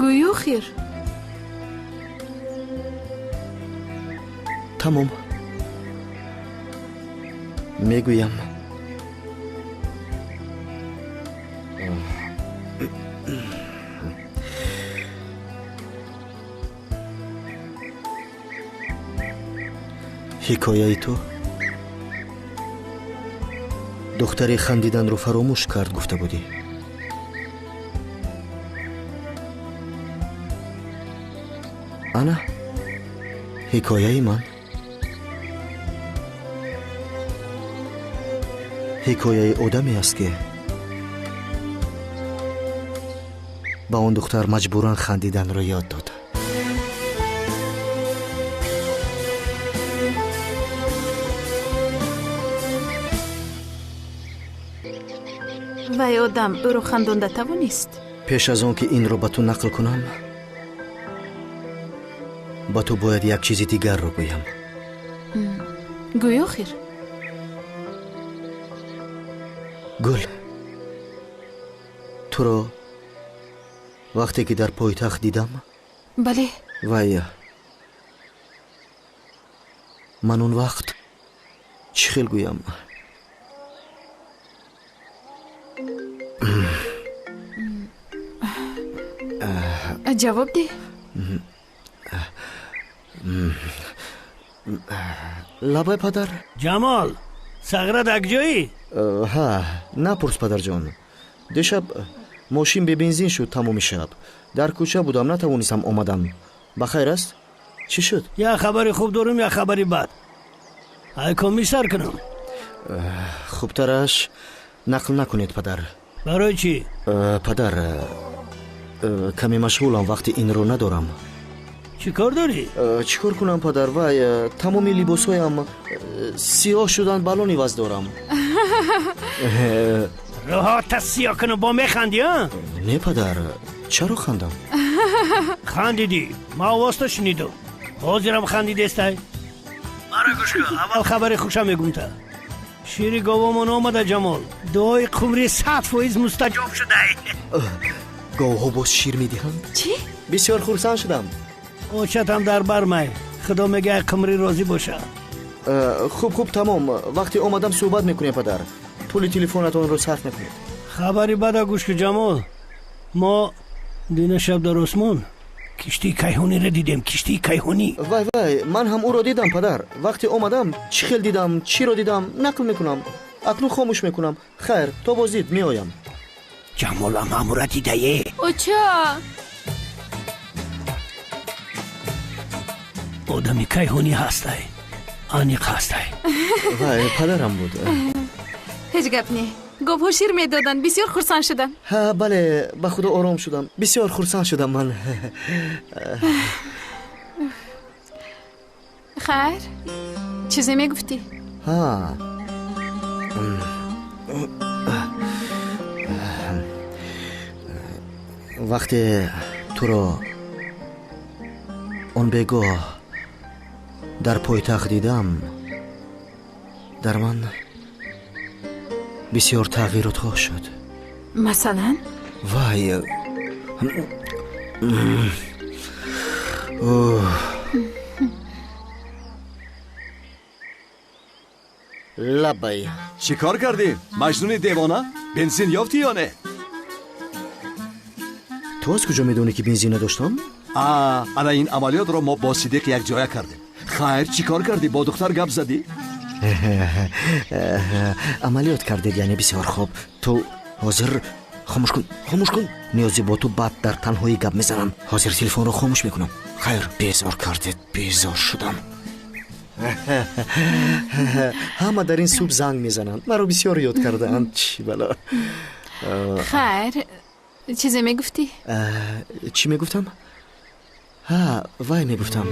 Speaker 11: Гӯё охир.
Speaker 4: Тамом, мегӯям. Ҳикояи ту духтаре хандиданро фаромӯш кард гуфта будӣ. Ана ҳикояи ман. Ҳикояи одаме аст, ки ба он духтар маҷбуран хандиданро ёд дод.
Speaker 11: Вай одам ӯро хандонда тавонист?
Speaker 4: Пеш аз он ки инро ба ту нақл кунам, ба ту бояд як чизи дигарро гӯям.
Speaker 11: Гӯй охир.
Speaker 4: Гул, туро вақте ки дар пойтахт дидам,
Speaker 11: бале,
Speaker 4: вай ман он вақт чӣ хел гӯям,
Speaker 11: ҷавоб деҳ.
Speaker 4: Лабай, падар.
Speaker 9: Ҷамол, сағрат акҷоӣ?
Speaker 4: Ҳа, напурс, падарҷон. Дешаб мошин бебензин шуд тамоми шаб. Дар кӯча будам, натавонистам омадам. Ба хайр аст? Чӣ шуд?
Speaker 9: Як хабари хуб дорум, як хабари бад. Ай комиссар кунам.
Speaker 4: Хубтараш нақл накунед, падар.
Speaker 9: Барои чӣ?
Speaker 4: Падар, каме машғулам, вақти инро надорам.
Speaker 9: Чӣ кор дорӣ?
Speaker 4: Чӣ кор кунам, падар? Вай, тамоми либосҳоям сиёҳ шуданд, балон иваз дорам.
Speaker 9: Роҳата сиёҳ куну бо механдӣ, а?
Speaker 4: Не, падар, чаро хандам?
Speaker 9: Хандидӣ, ман овозто шунидум. Ҳозирам хандидестай. Мара гӯш кун, аввал хабари хуша мегумта. Шири говомон омада, Ҷамол. Дуои қумри 100% мустаҷоб шудай.
Speaker 4: Говҳо боз шир медиҳанд?
Speaker 11: Чӣ?
Speaker 4: Бисёр хурсанд шудам.
Speaker 9: Очатам дар бармай. Худо мегӯяд қумрӣ розӣ боша.
Speaker 4: Хуб, хуб, тамом. Вақте омадам суҳбат мекунем, падар. Пули телефонатонро сарф накунед.
Speaker 9: Хабари бада гӯш ку, Ҷамол. Мо дина шаб дар осмон киштии кайҳониро дидем, киштии кайҳонӣ.
Speaker 4: Вай, вай, ман ҳам ӯро дидам, падар. Вақте омадам чӣ хел дидам, чиро дидам, нақл мекунам. Акнун хомӯш мекунам. Хайр, то боздид меоям.
Speaker 9: Ҷамолам ҳамура дидае.
Speaker 18: Оча!
Speaker 9: Одами кайҳонӣ ҳастай, аниқ ҳастай.
Speaker 4: Вай, падарам буд.
Speaker 11: Ҳеҷ гап не. Говҳо шир медоданд, бисёр хурсанд шудам.
Speaker 4: Ҳа, бале, ба худо ором шудам. Бисёр хурсанд шудам ман.
Speaker 11: Хайр, чизе мегуфтӣ?
Speaker 4: Ҳа. Вақте туро он бегоҳ дар пойтахт дидам, дар ман бисёр тағйиротҳо шуд.
Speaker 11: Масалан?
Speaker 4: Вай, лабай.
Speaker 7: Чӣ кор кардӣ, маҷнуни девона? Бензин ёфтӣ ё не?
Speaker 4: Ту аз куҷо медонӣ, ки бензин надоштам?
Speaker 7: Ана ин амалиётро мо бо Сидиқ якҷоя кардем. Хайр, чӣ кор кардӣ? Бо духтар гап задӣ?
Speaker 4: Амалиёт кардед, яъне бисёр хуб. Ту ҳозир хомӯш кун, хомӯш кун. Ниёзе бо ту баъд дар танҳоӣ гап мезанам. Ҳозир телефонро хомӯш мекунам. Хайр, безор кардед, безор шудам. Ҳама дар ин субҳ занг мезананд. Маро бисёр ёд кардаанд. Чӣ бало.
Speaker 11: Хайр, чизе мегуфтӣ?
Speaker 4: Чӣ мегуфтам? Ҳа, вай мегуфтам.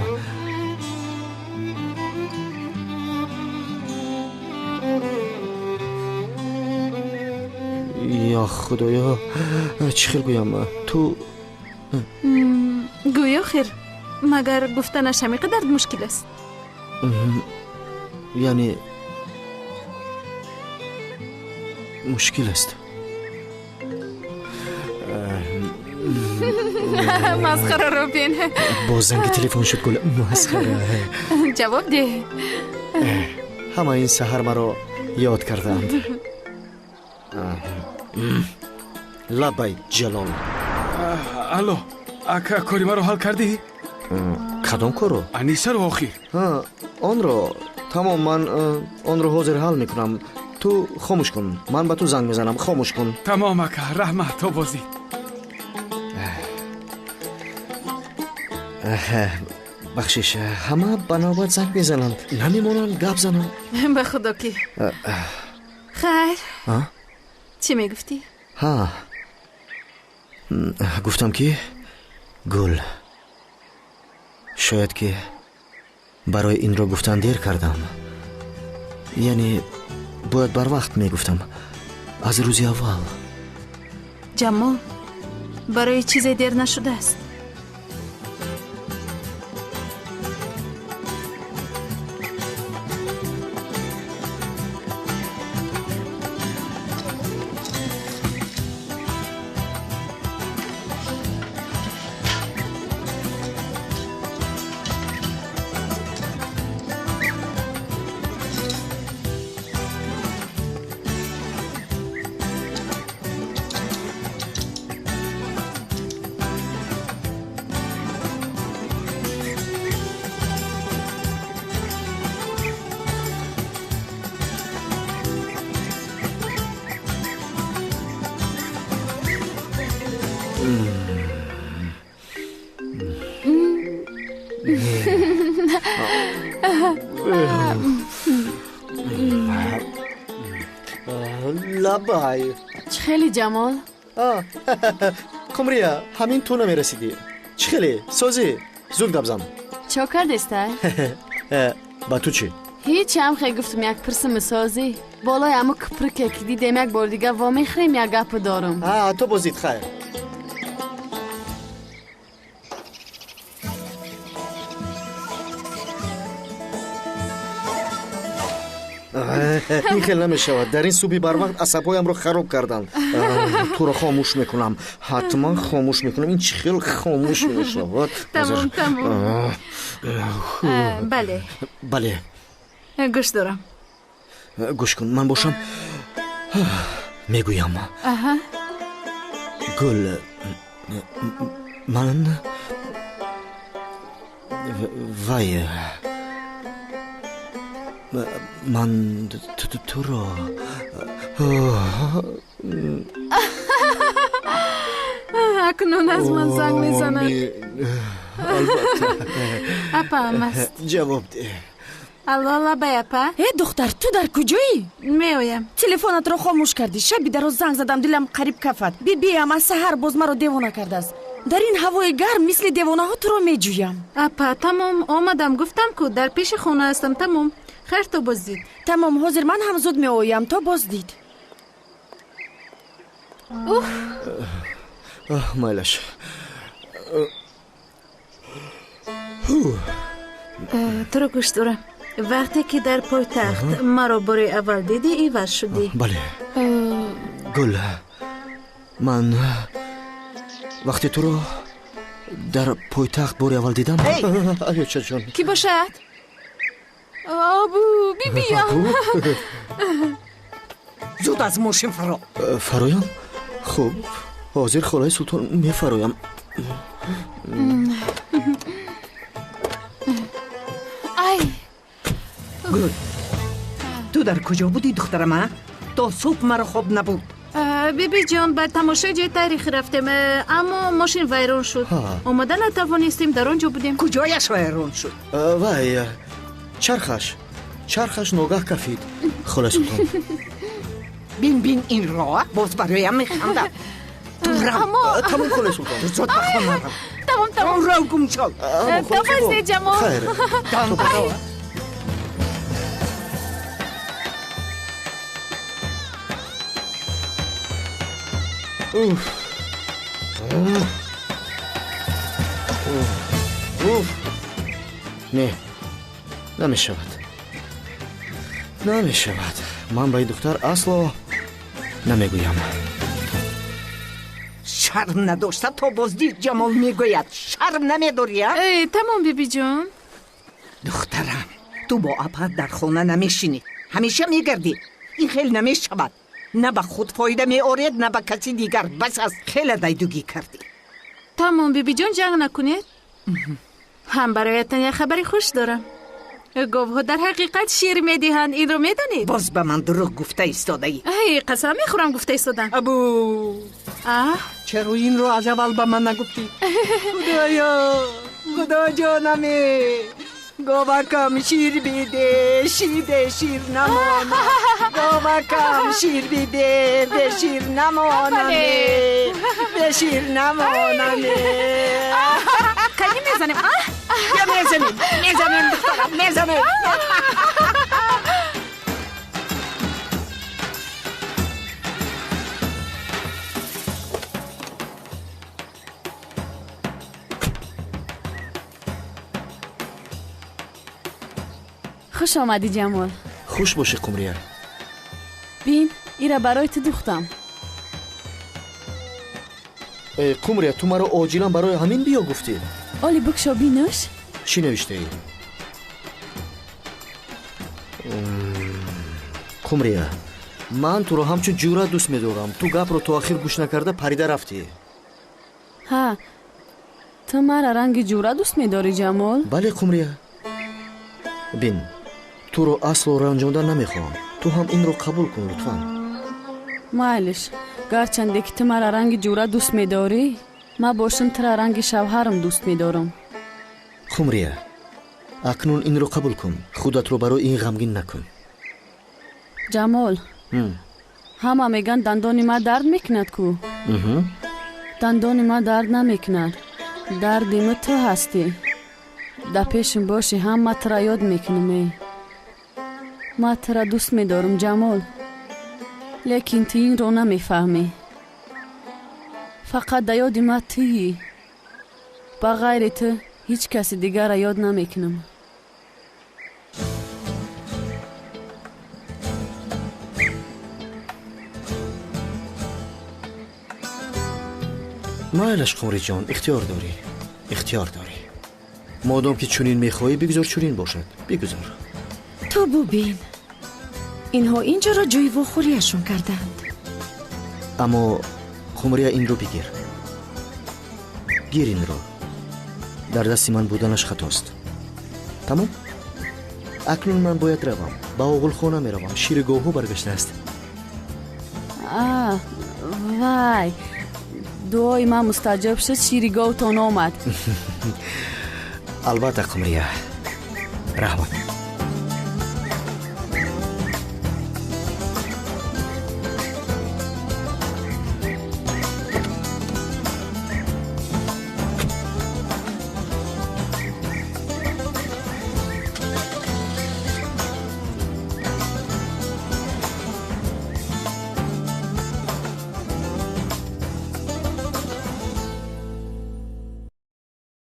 Speaker 4: Ё худоё, чӣ хел гӯям? Ту
Speaker 11: гӯй охир, магар гуфтанаш ҳамин қадар мушкил аст?
Speaker 4: Яъне мушкил аст.
Speaker 11: Масхараро бин.
Speaker 4: Боз занги телефон шуд, гул. Масхара.
Speaker 11: Ҷавоб деҳ.
Speaker 4: Ҳама ин саҳар маро ёд кардаанд. Лабай, Ҷалол.
Speaker 6: Алло, ака, кори маро ҳал кардӣ?
Speaker 4: Кадом корро?
Speaker 6: Анисаро охир.
Speaker 4: Онро тамом, ман онро ҳозир ҳал мекунам. Ту хомӯш кун, ман ба ту занг мезанам. Хомӯш кун.
Speaker 6: Тамом, ака, раҳмат, то бозӣ.
Speaker 4: Бахшиш, ҳама ба навбат занг мезананд, намемонанд гап зананд.
Speaker 11: Ба худо ки. Хайр, чӣ мегуфтӣ?
Speaker 4: Ҳа, гуфтам ки гул, шояд ки барои инро гуфтан дер кардам. Яъне бояд барвақт мегуфтам, аз рӯзи аввал.
Speaker 11: Ҷамол, барои чизе дер нашудааст.
Speaker 4: Лабай.
Speaker 12: Чӣ хеле, Ҷамол?
Speaker 4: Қумрия, ҳамин ту намерасидӣ. Чӣ хеле? Созӣ, зуд гап зан.
Speaker 12: Чо кардестай?
Speaker 4: Ба ту чӣ?
Speaker 12: Ҳеч ҳам хе гуфтум як пирсими созӣ. Болои аму киприке ки дидем як бор дига вомехӯрем, як гапу дорум.
Speaker 4: То бозид, хайр. Ин хел намешавад. Дар ин субҳи барвақт асабҳоямро хароб карданд. Туро хомӯш мекунам, ҳатман хомӯш мекунам. Ин чӣ хел хомӯш мешавад?
Speaker 11: Тамом, тамом. Бале.
Speaker 4: Бале.
Speaker 11: Гӯш дорам.
Speaker 4: Гӯш кун, ман бошам мегӯям. Гул, ман вай, ман туро.
Speaker 11: Акнун аз ман занг мезанад.
Speaker 4: Албатта.
Speaker 11: Апаам аст.
Speaker 4: Ҷавоб деҳ.
Speaker 11: Алло, лабай, апа.
Speaker 20: Э, духтар, ту дар куҷоӣ?
Speaker 11: Меоям.
Speaker 20: Телефонатро хомӯш кардӣ. Шаби дароз занг задам, дилам қариб кафад. Бибиам аз саҳар боз маро девона кардааст. Дар ин ҳавои гарм мисли девонаҳо туро меҷӯям.
Speaker 11: Апа, тамом, омадам, гуфтам ку дар пеши хона ҳастам, тамом. Хайр, то боздид.
Speaker 20: Тамом, ҳозир ман ҳам зуд меоям, то боздид.
Speaker 11: Уф.
Speaker 4: Майлаш.
Speaker 11: Туро гӯш дорам. Вақте ки дар пойтахт маро бори аввал дидӣ, иваз шудӣ.
Speaker 4: Бале. Гул, ман вақте туро дар пойтахт бори аввал дидам. Аёчаҷон.
Speaker 11: Кӣ бошад? Абу, бибиям.
Speaker 19: Зуд аз мошин фаро.
Speaker 4: Фароям? Хуб, ҳозир холаи султон мефароям.
Speaker 11: Ай.
Speaker 4: Гул.
Speaker 19: Ту дар куҷо будӣ, духтарам, а? То субҳ маро хоб набуд.
Speaker 11: Бибиҷон, ба тамошои ҷои таърихӣ рафтем, аммо мошин вайрон шуд, омада натавонистем, дар он ҷо будем.
Speaker 19: Куҷояш вайрон шуд?
Speaker 4: Вай, чархаш ногаҳ кафид, хола Султон.
Speaker 19: Бин, бин, инро боз бароям механдад. Ту рав.
Speaker 4: Тамом, хола Султон.
Speaker 19: Ту зуд ба хона рав.
Speaker 11: Тамом, тамом.
Speaker 19: Рав, гумшав.
Speaker 11: То боздид, Ҷамол.
Speaker 4: Хайр. Уф. Уф. Не, намешавад, намешавад. Ман ба ин духтар асло намегӯям.
Speaker 19: Шарм надошта то боздид Ҷамол мегӯяд. Шарм намедорӣ, а?
Speaker 11: Э, тамом, бибиҷон.
Speaker 19: Духтарам, ту бо апат дар хона намешинӣ, ҳамеша мегардӣ. Ин хел намешавад, на ба худ фоида меоред, на ба каси дигар. Бас аст, хеле дайдугӣ кардӣ.
Speaker 11: Тамом, бибиҷон, ҷанг накунед. Ҳам бароятон як хабари хуш дорам: говҳо дар ҳақиқат шир медиҳанд, инро медонед?
Speaker 19: Боз ба ман дурӯғ гуфта истодаӣ.
Speaker 11: Ай, қасам мехӯрам, гуфта истодам.
Speaker 19: Абу, чаро инро аз аввал ба ман нагуфтӣ? Худоё, худоҷонаме, говакам шир биде, шиде шир намона, говакам шир биде, бе шир намонаме, бе шир намонаме.
Speaker 11: Кани, мезанем?
Speaker 19: Я, мезанем, мезанем, духтарам, мезанем.
Speaker 12: Хуш омадӣ, Ҷамол.
Speaker 4: Хуш бошӣ, Қумрия.
Speaker 12: Бин, ира барои ту духтам.
Speaker 4: Э, Қумрия, ту маро оҷилан барои ҳамин биё гуфтӣ?
Speaker 12: Оли бикшо, бинӯш.
Speaker 4: Чӣ навиштаӣ, Қумрия? Ман туро ҳамчун ҷура дӯст медорам. Ту гапро то ахир гӯш накарда парида рафтӣ.
Speaker 12: Ҳа, ту мара ранги ҷура дӯст медорӣ, Ҷамол?
Speaker 4: Бале, Қумрия. Бин, туро асло ранҷонда намехоҳам, ту ҳам инро қабул кун, лутфан.
Speaker 12: Майлиш, гарчанде ки ту мара ранги ҷура дӯст медорӣ, ман бошам тура ранги шавҳарам дӯст медорам.
Speaker 4: Қумрия, акнун инро қабул кун, худатро барои ин ғамгин накун.
Speaker 12: Ҷамол, ҳама мегӯянд, дандони ман дард мекунад ку. Дандони ман дард намекунад, дарди ма ту ҳастӣ. Дар пешим бошӣ ҳам, ман тура ёд мекунам. Э, ман тура дӯст медорам, Ҷамол, лекин ту инро намефаҳмӣ. Фақат дар ёди ман туӣ, ба ғайри ту ҳеҷ каси дигарра ёд намекунам.
Speaker 4: Майлаш, Қумриҷон, ихтиёр дорӣ, ихтиёр дорӣ. Модом ки чунин мехоҳӣ, бигузор чунин бошад, бигузор.
Speaker 20: Ту бубин, инҳо ин ҷоро ҷои вохӯрияшон кардаанд.
Speaker 4: Аммо, Қумрия, инро бигир, гир инро. Дар дасти ман буданаш хатост. Тамом, акнун ман бояд равам, ба оғулхона меравам, шири говҳо баргаштааст.
Speaker 12: А, вай, дуои ман мустаҷоб шуд, шири говтон омад.
Speaker 4: Албатта, Қумрия, раҳмат.